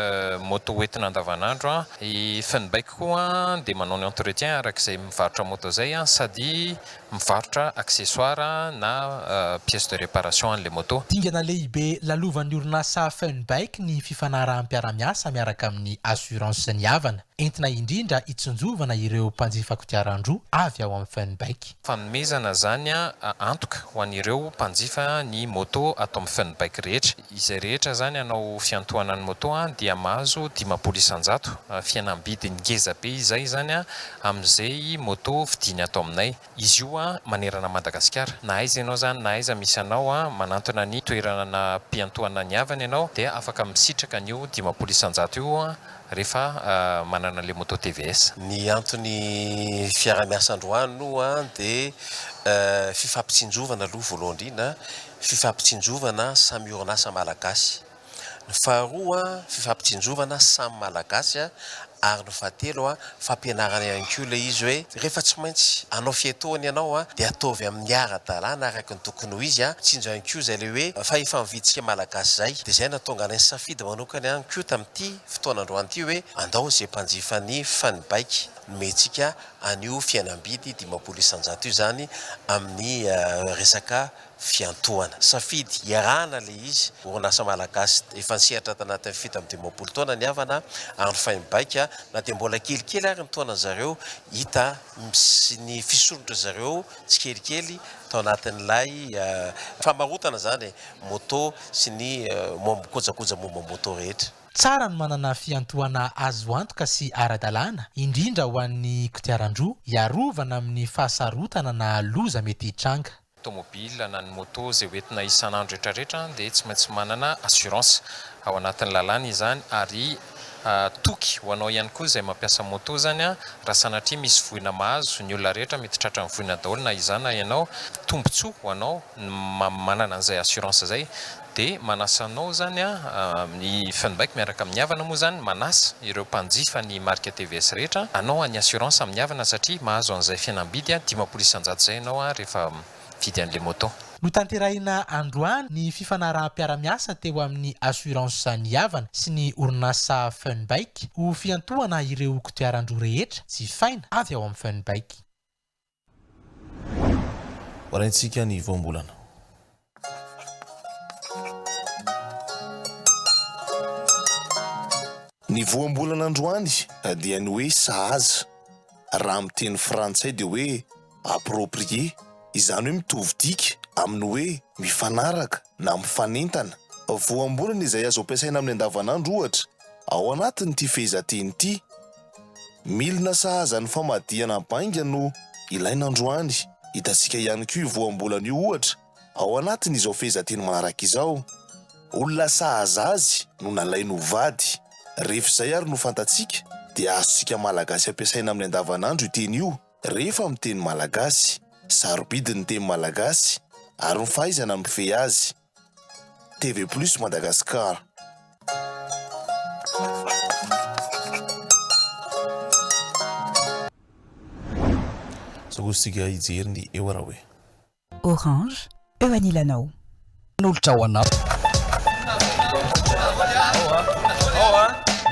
moto hoentina andavanandro. I Funbike koa dia manao ny entretien araka izay mivarotra moto izay sady mivarotra accessoires na pièces de réparation an'ilay moto. Dingana lehibe lalovan'ny orinasa Funbike ny fifanaraham-piarahamiasa miaraka amin'ny Assurance Ny Havana, entina indrindra hitsinjovana ireo mpanjifa kodiaran-droa avy ao amin'ny Funbike. Fanomezana izany antoka ho an'ireo mpanjifa ny moto ato amin'ny Funbike rehetra. Izay rehetra izany hanao fiantohana ny moto dia mahazo 50% fihenam-bidy ngeza be izay izany amin'izay moto vidiany ato aminay. Izy io manerana an'i Madagasikara. Na aiza ianao izany na aiza misy anao manantona ny toerana mpiantohana ny havana ianao dia afaka misitraka an'io 50% io rehefa manana ilay moto TVS. Ny antony fiaraha-miasa androany aloha dia fifampitsinjovana aloha voalohany indrindra, Fifampitsinjovana samy orinasa malagasy. Ny faharoa, fifampitsinjovana samy malagasy ary ny fahatelo, fampianarana ihany koa ilay izy hoe rehefa tsy maintsy hanao fiatohana ianao dia ataovy amin'ny ara-dalàna araka ny tokony ho izy. Tsinjo ihany koa izay ilay hoe fahefa-mividintsika malagasy izay. Dia izay nahatonga anay nisafidy manokana ihany koa tamin'ity fotoana androany ity hoe andao izay mpanjifa ny Funbike nomentsika an'io fihenam-bidy 50% io izany amin'ny resaka fiantohana. Safidy iarahana ilay izy, orinasa malagasy efa nisehatra tanatin'ny 57 taona ny Havana ary ny Fahim-baika na dia mbola kelikely ary ny taonan-dry zareo hita sy ny fisondrotry zareo tsikelikely tao anatin'ilay famarotana izany e, moto sy ny momba kojakoja momba moto rehetra. Tsara ny manana fiantohana azo antoka sy ara-dalàna, indrindra ho an'ny kodiaran-droa, hiarovana amin'ny fahasarotana na loza mety hitranga. Tomobile na ny moto izay hoentina isan'andro rehetra rehetra dia tsy maintsy manana assurance ao anatin'ny lalàna izany ary toky ho anao ihany koa izay mampiasa moto izany raha sanatria misy voina mahazo ny olona rehetra mety tratran'ny voina daholo na izaho na ianao tombotsoa ho anao ny manana an'izay assurance izay dia manasa anao izany ny Funbike miaraka amin'ny havana moa izany manasa ireo mpanjifa ny marika TVS rehetra hanao ny assurance amin'ny havana satria mahazo an'izay fihenam-bidy 50% izay ianao rehefa mividy an'ilay moto. Notanterahina androany ny fifanaraham-piarahamiasa teo amin'ny Assurance Ny Havana sy ny orinasa Funbike ho fiantohana ireo kodiaran-droa rehetra jifaina avy ao amin'ny Funbike. Horaintsika ny voambolana. Ny voambolana androany dia ny hoe sahaza. Raha amin'ny teny frantsay dia hoe approprié, izany hoe mitovy dika amin'ny hoe mifanaraka na mifanentana. Voambolana izay azo ampiasaina amin'ny andavanandro ohatra ao anatin'ity fehezanteny ity. Milina sahaza ny famadihana bainga no ilaina androany. Hitantsika ihany koa io voambolana io ohatra ao anatin'izao fehezanteny manaraka izao, Olona sahaza azy no nalainy ho vady. Rehefa izay ary no fantatsika dia azontsika Malagasy ampiasaina amin'ny andavanandro io teny io rehefa miteny Malagasy. Sarobidy ny teny Malagasy ary ny fahaizana mifehy azy. TV Plus Madagascar. Zao kosa isika hijery ny eo raha hoe. Orange, eo anilanao. Manolotra ho anao.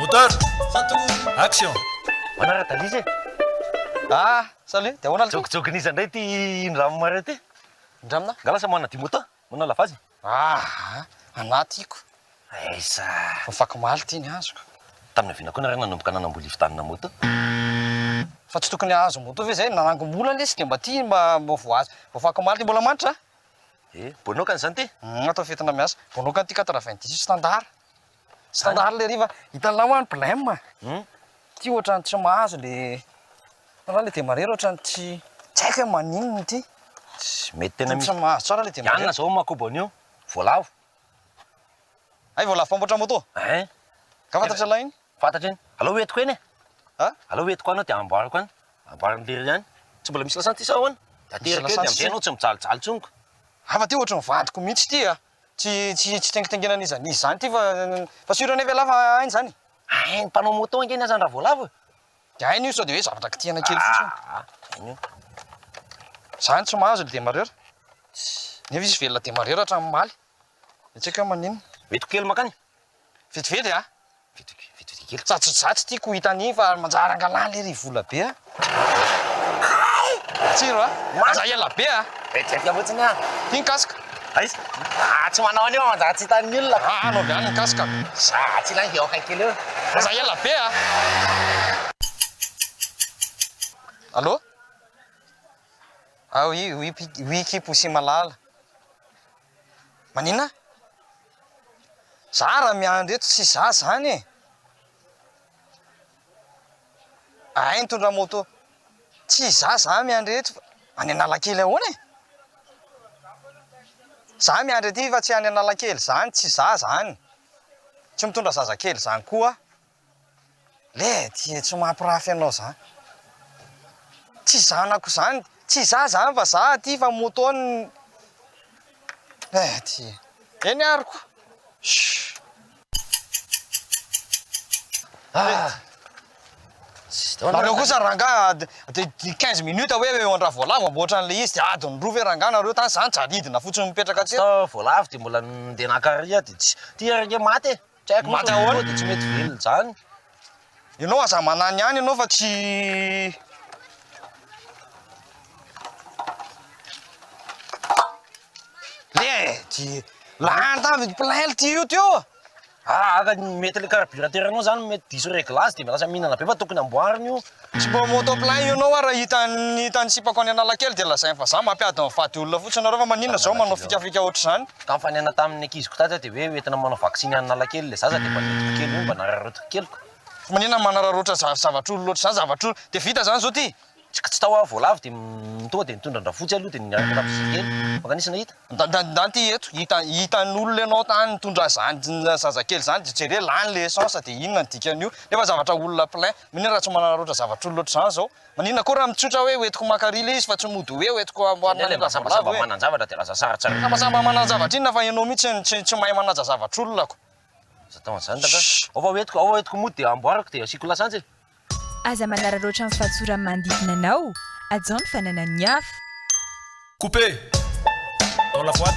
Moteur! Action! Manara-dalisa e! Ah! Salut! Dia ahoana aloha? Jokijokin'iza indray ity indraminareo ity? Indramina? Nga lasa manadio moto? Manao lavage? Aa! Anà tiako. Aiza! Vao afakomaly ity ny azoko. Tamin'ny oviana koa nareo nanomboka nanamboly hividianana moto? Fa tsy tokony hahazo moto ve zay? Nanangom-bola lesy dia mba ty mba mba voahazo. Voafaka omaly ty mbola manitra a! Eh, bonokany zany ty? Hum, atao fetina miasa. Bonokany ty 90 standard. Standard le riva. Hitan'lah hoa ny blème. Hum. Ty ohatran'ny tsy mahazo le, hitan'lah le démarreur ohatran'ny tsy, tsy haiko hoe maninona ity. Tsy mety tena Ty misy. tsy mahazo tsara le démarreur. Ianona zao makobo an'io, voalavo. Hay voalavo mpamboatra moto? Hein. Ka fantatr'lah iny? Fantatra iny. Aleo ho entiko eny e. A? Aleo ho entiko any aho dia amboariko any. Amboarin'i lery any. Tsy mbola misy lasantsy ity sa ahoana? Misy Ateriko eo dia lasantsy amin'izay ity. ianao tsy mijalijaly intsony ko. Hafa ty ohatry ny vadiko mihitsy ity a! Tsy tsy tsy taingitaingenana iza n'iza izany ity fa fa sûr anefa ialahy fa hainy izany e! Hainy mpanao moto ange ny asan'i Ravoalavo e! Dia hainy io sao dia hoe zavatra kitihana kely fotsiny. Aa hainy io. Izany tsy mahazo le démarreur. Nefa izy velona démarreur hatramin'ny omaly. Dia tsy haiko hoe maninona. Hoentiko kely mankany. Vetivety a! Vetivety kely. Za tsy za tsy tiako ho hita an'iny fa manjary angalà lery vola be a! Tsiro a! Aza ela be a! Vetivety fotsiny a! Ty ny casque. Aiza? Ah, tsy manao an'io manjary tsy hitan'ny olona. Ah, anaovy any ny casque. Za tsy ilaina eo akaiky kely eo. Aza ela be a! Allô? Ah oui, oui, oui Kiposy malala. Maninona? Za raha miandry eto tsy za zany e! Ahay nitondra moto. Tsy za za miandry eto fa any Analakely ahoana e? Za miandry aty fa tsy any Analakely zany, tsy za zany. Tsy mitondra zazakely zany koa aho. Le dia tsy mampirafy anao zany. Tsy zanako zany, tsy za zany fa za aty fa moto ny eh ty. Eny ary ko. Shh. Ah. Nareo kosa rangaha de 15 minutes hoe eo an-dRavoalavo amboatra an'ilay izy de adiny roa ve rangaha nareo tany zany jaridina fotsiny mipetraka teo. Voalavo de mbola ndeha naka ary de tsy ty ary ange maty e. Tsy haiko Maty mihitsy ahoana? dia tsy mety velona izany. Ianao aza manany ihany ianao fa tsy. Le ty lany tany plein ty io teo. Ah, aka mety le carburateur anao zany mety diso réglage dia lasa mihinana be fa tokony amboarina io. Tsy mba moto plein io anao ary hitan'ny hitan'ny sipako any Analakely dia lazainy fa za mampiady mivady olona fotsiny nareo fa maninona zao manao fikafika ohatr'izany. Ka nifanena tamin'ny ankiziko tato aho dia hoe hoentina manao vaksiny any Analakely ilay zaza dia mba nentiko kely io mba nararaotiko kely ko. Fa maninona manararaotra zavatr'olona ohatr'izany zavatr'olona dia vita zany zao ty? Tsy tsy tao aho voalavo dia tonga dia nitondra an-dRafotsy aloha dia niaraka tamin'ny zazakely. Maka nisy nahita. Ndany ty eto, hita hitan'olona ianao tany nitondra zany zazakely zany dia jereo lany le essence dia inona ny dikan'io nefa zavatra olona plein, maninona raha tsy manararaotra zavatr'olona ohatr'izany zao? Maninona koa raha mitsotra hoe hoentiko maka ary le izy fa tsy mody hoe hoentiko amboarina Ilay any mba Ravolavo sambasamba e! manan-javatra dia lasa sarotsarotra. Sambasamba manan-javatra inona fa ianao mihitsy no tsy tsy mahay manaja zavatr'olona ko. Aza atao an'izany rangahy. Ao fa hoentiko, ao fa hoentiko mody dia amboariko dia asiako lasantsy e. Aza manararaotra ny fahatsoran'ny manodidina anao, hajao ny fananan'ny hafa. Coupé dans la boîte.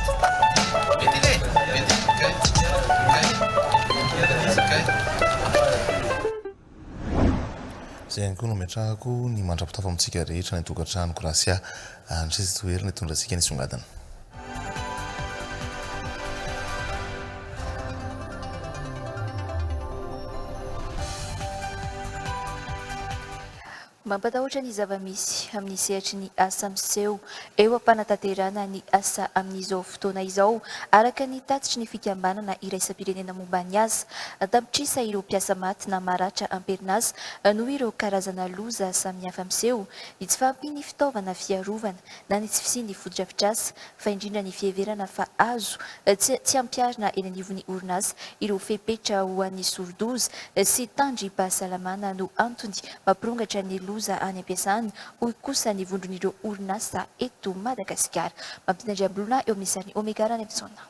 Izay ihany koa no ametrahako ny mandra-pitafa amintsika rehetra any an-tokantrano. Gracia Andry Toherina hitondra antsika nisongadina. Mampatahotra ny zava-misy amin'ny sehatry ny asa miseho eo am-panatanterahana ny asa amin'izao fotoana izao, araka ny tatitry ny fikambanana iraisam-pirenena momba ny asa. An-tapitrisa ireo mpiasa maty na maratra am-perinasa noho ireo karazana loza samihafa miseho, ny tsy fahampian'ny fitaovana fiarovana na ny tsy fisian'ny fotodrafitrasa, fa indrindra ny fiheverana fa azo tsy tsy ampiharina eny anivon'ny orinasa ireo fepetra ho an'ny soro-doza sy tandrim-pahasalamana no antony mampirongatra ny loza any am-piasana, hoy kosa ny vondron'ireo orinasa eto Madagasikara. Mampita Andriambolona eo amin'ny sarin'i Omega Ranaivojaona.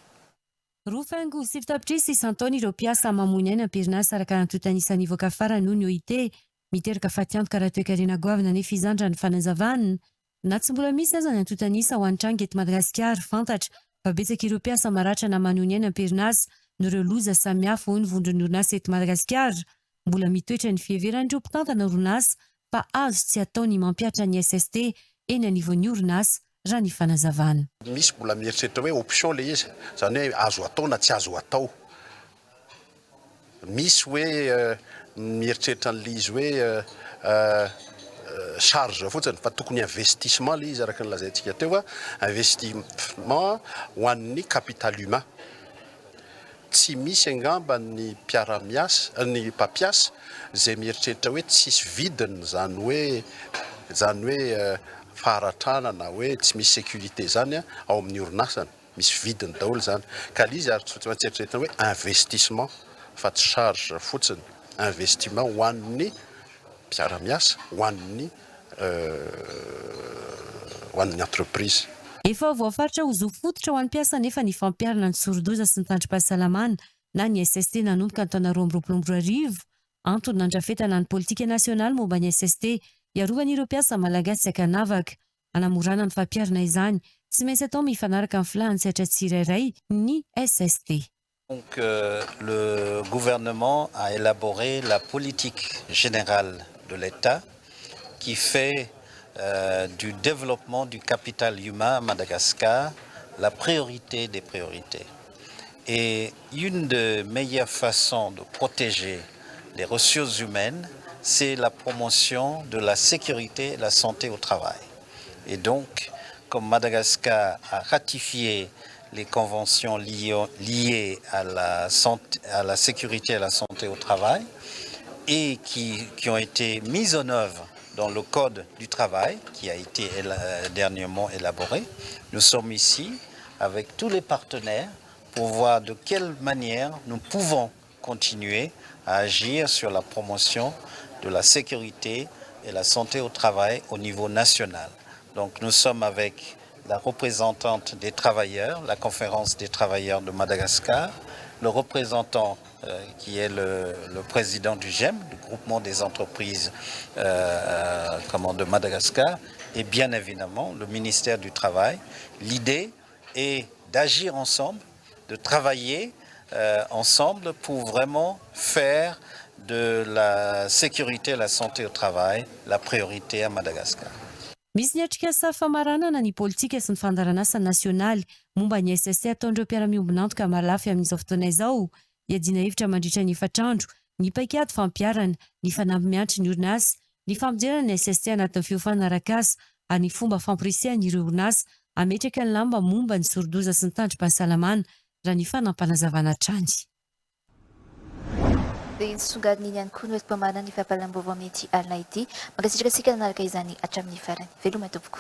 Roa faingo 9 tapitrisa isan-taona ireo mpiasa mamoy ny ainy am-perinasa araka ny antontan'isa nivoaka farany hoy ny OIT. Miteraka fatiantoka ara-toekarena goavana anefa izany raha ny fanazavana. Na tsy mbola misy aza ny antontan'isa ho an'ny tranga eto Madagasikara, fantatra fa betsaka ireo mpiasa maratra na manohy ny ainy am-perinasa noho ireo loza samihafa, hoy ny vondron'ny orinasa eto Madagasikara. Mbola mitoetra ny fiheveran'ireo mpitantana orinasa fa azo tsy atao ny mampihatra ny SST eny anivon'ny orinasa, raha ny fanazavana. Misy mbola mieritreritra hoe option ilay izy, izany hoe azo atao na tsy azo atao. Misy hoe mieritreritra an'ilay izy hoe. charge fotsiny fa tokony investissement ilay izy araka ny lazaintsika teo, investissement ho an'ny capital humain. Tsy misy angamba ny mpiara-miasa, ny mpampiasa izay mieritreritra hoe tsisy vidiny izany hoe izany hoe faharatrana na hoe tsy misy sécurité izany ao amin'ny orinasany. Misy vidiny daholo izany. Ka ilay izy ary tsy maintsy eritreretina hoe investissement fa tsy charge fotsiny. Investiment ho an'ny mpiara-miasa, ho an'ny ho an'ny entreprise. Efa voafaritra ho zo fototra ho an'ny mpiasa anefa ny fampiharana ny sori-doza sy ny tandrim-pahasalamana na ny SST nanomboka ny taona 2022. Antony nandrafetana ny politika nasionaly momba ny SST hiarovana ireo mpiasa malagasy tsy ankanavaka. Hanamorana ny fampiharana izany, tsy maintsy atao mifanaraka amin'ny filahan'ny sehatra tsirairay ny SST. Donc le gouvernement a élaboré la politique générale de l'État qui fait du développement du capital humain à Madagascar la priorité des priorités. Et une des meilleures façons de protéger les ressources humaines, c'est la promotion de la sécurité et la santé au travail. Et donc, comme Madagascar a ratifié les conventions liées à la, santé, à la sécurité et à la santé au travail et qui, qui ont été mises en œuvre dans le Code du travail qui a été dernièrement élaboré. Nous sommes ici avec tous les partenaires pour voir de quelle manière nous pouvons continuer à agir sur la promotion de la sécurité et la santé au travail au niveau national. Donc nous sommes avec la représentante des travailleurs, la conférence des travailleurs de Madagascar, le représentant euh, qui est le, le président du GEM, le groupement des entreprises euh, comment, de Madagascar, et bien évidemment le ministère du Travail. L'idée est d'agir ensemble, de travailler euh, ensemble pour vraiment faire de la sécurité et la santé au travail la priorité à Madagascar. Misy ny atrikasa famaranana ny politika sy ny fandaharanasa nasionaly momba ny SST ataon'ireo mpiara-miombon'antoka marolafy amin'izao fotoana izao. Iadiana hevitra mandritra ny efatra andro ny paikady fampiharana, ny fanamby miantry ny orinasa, ny fampidirana ny SST anatin'ny fiofanana arak'asa ary ny fomba famporisihana ireo orinasa hametraka ny lamba momba ny sori-doza sy ny tandrim-pahasalamana, raha ny fanampanazavanà hatrany. Dia nisongadina iny ihany koa no hoenti-pamarana ny fampahalalam-baovao amin'ity alina ity. Mankasitraka antsika nanaraka izany hatramin'ny farany. Veloma tompoko.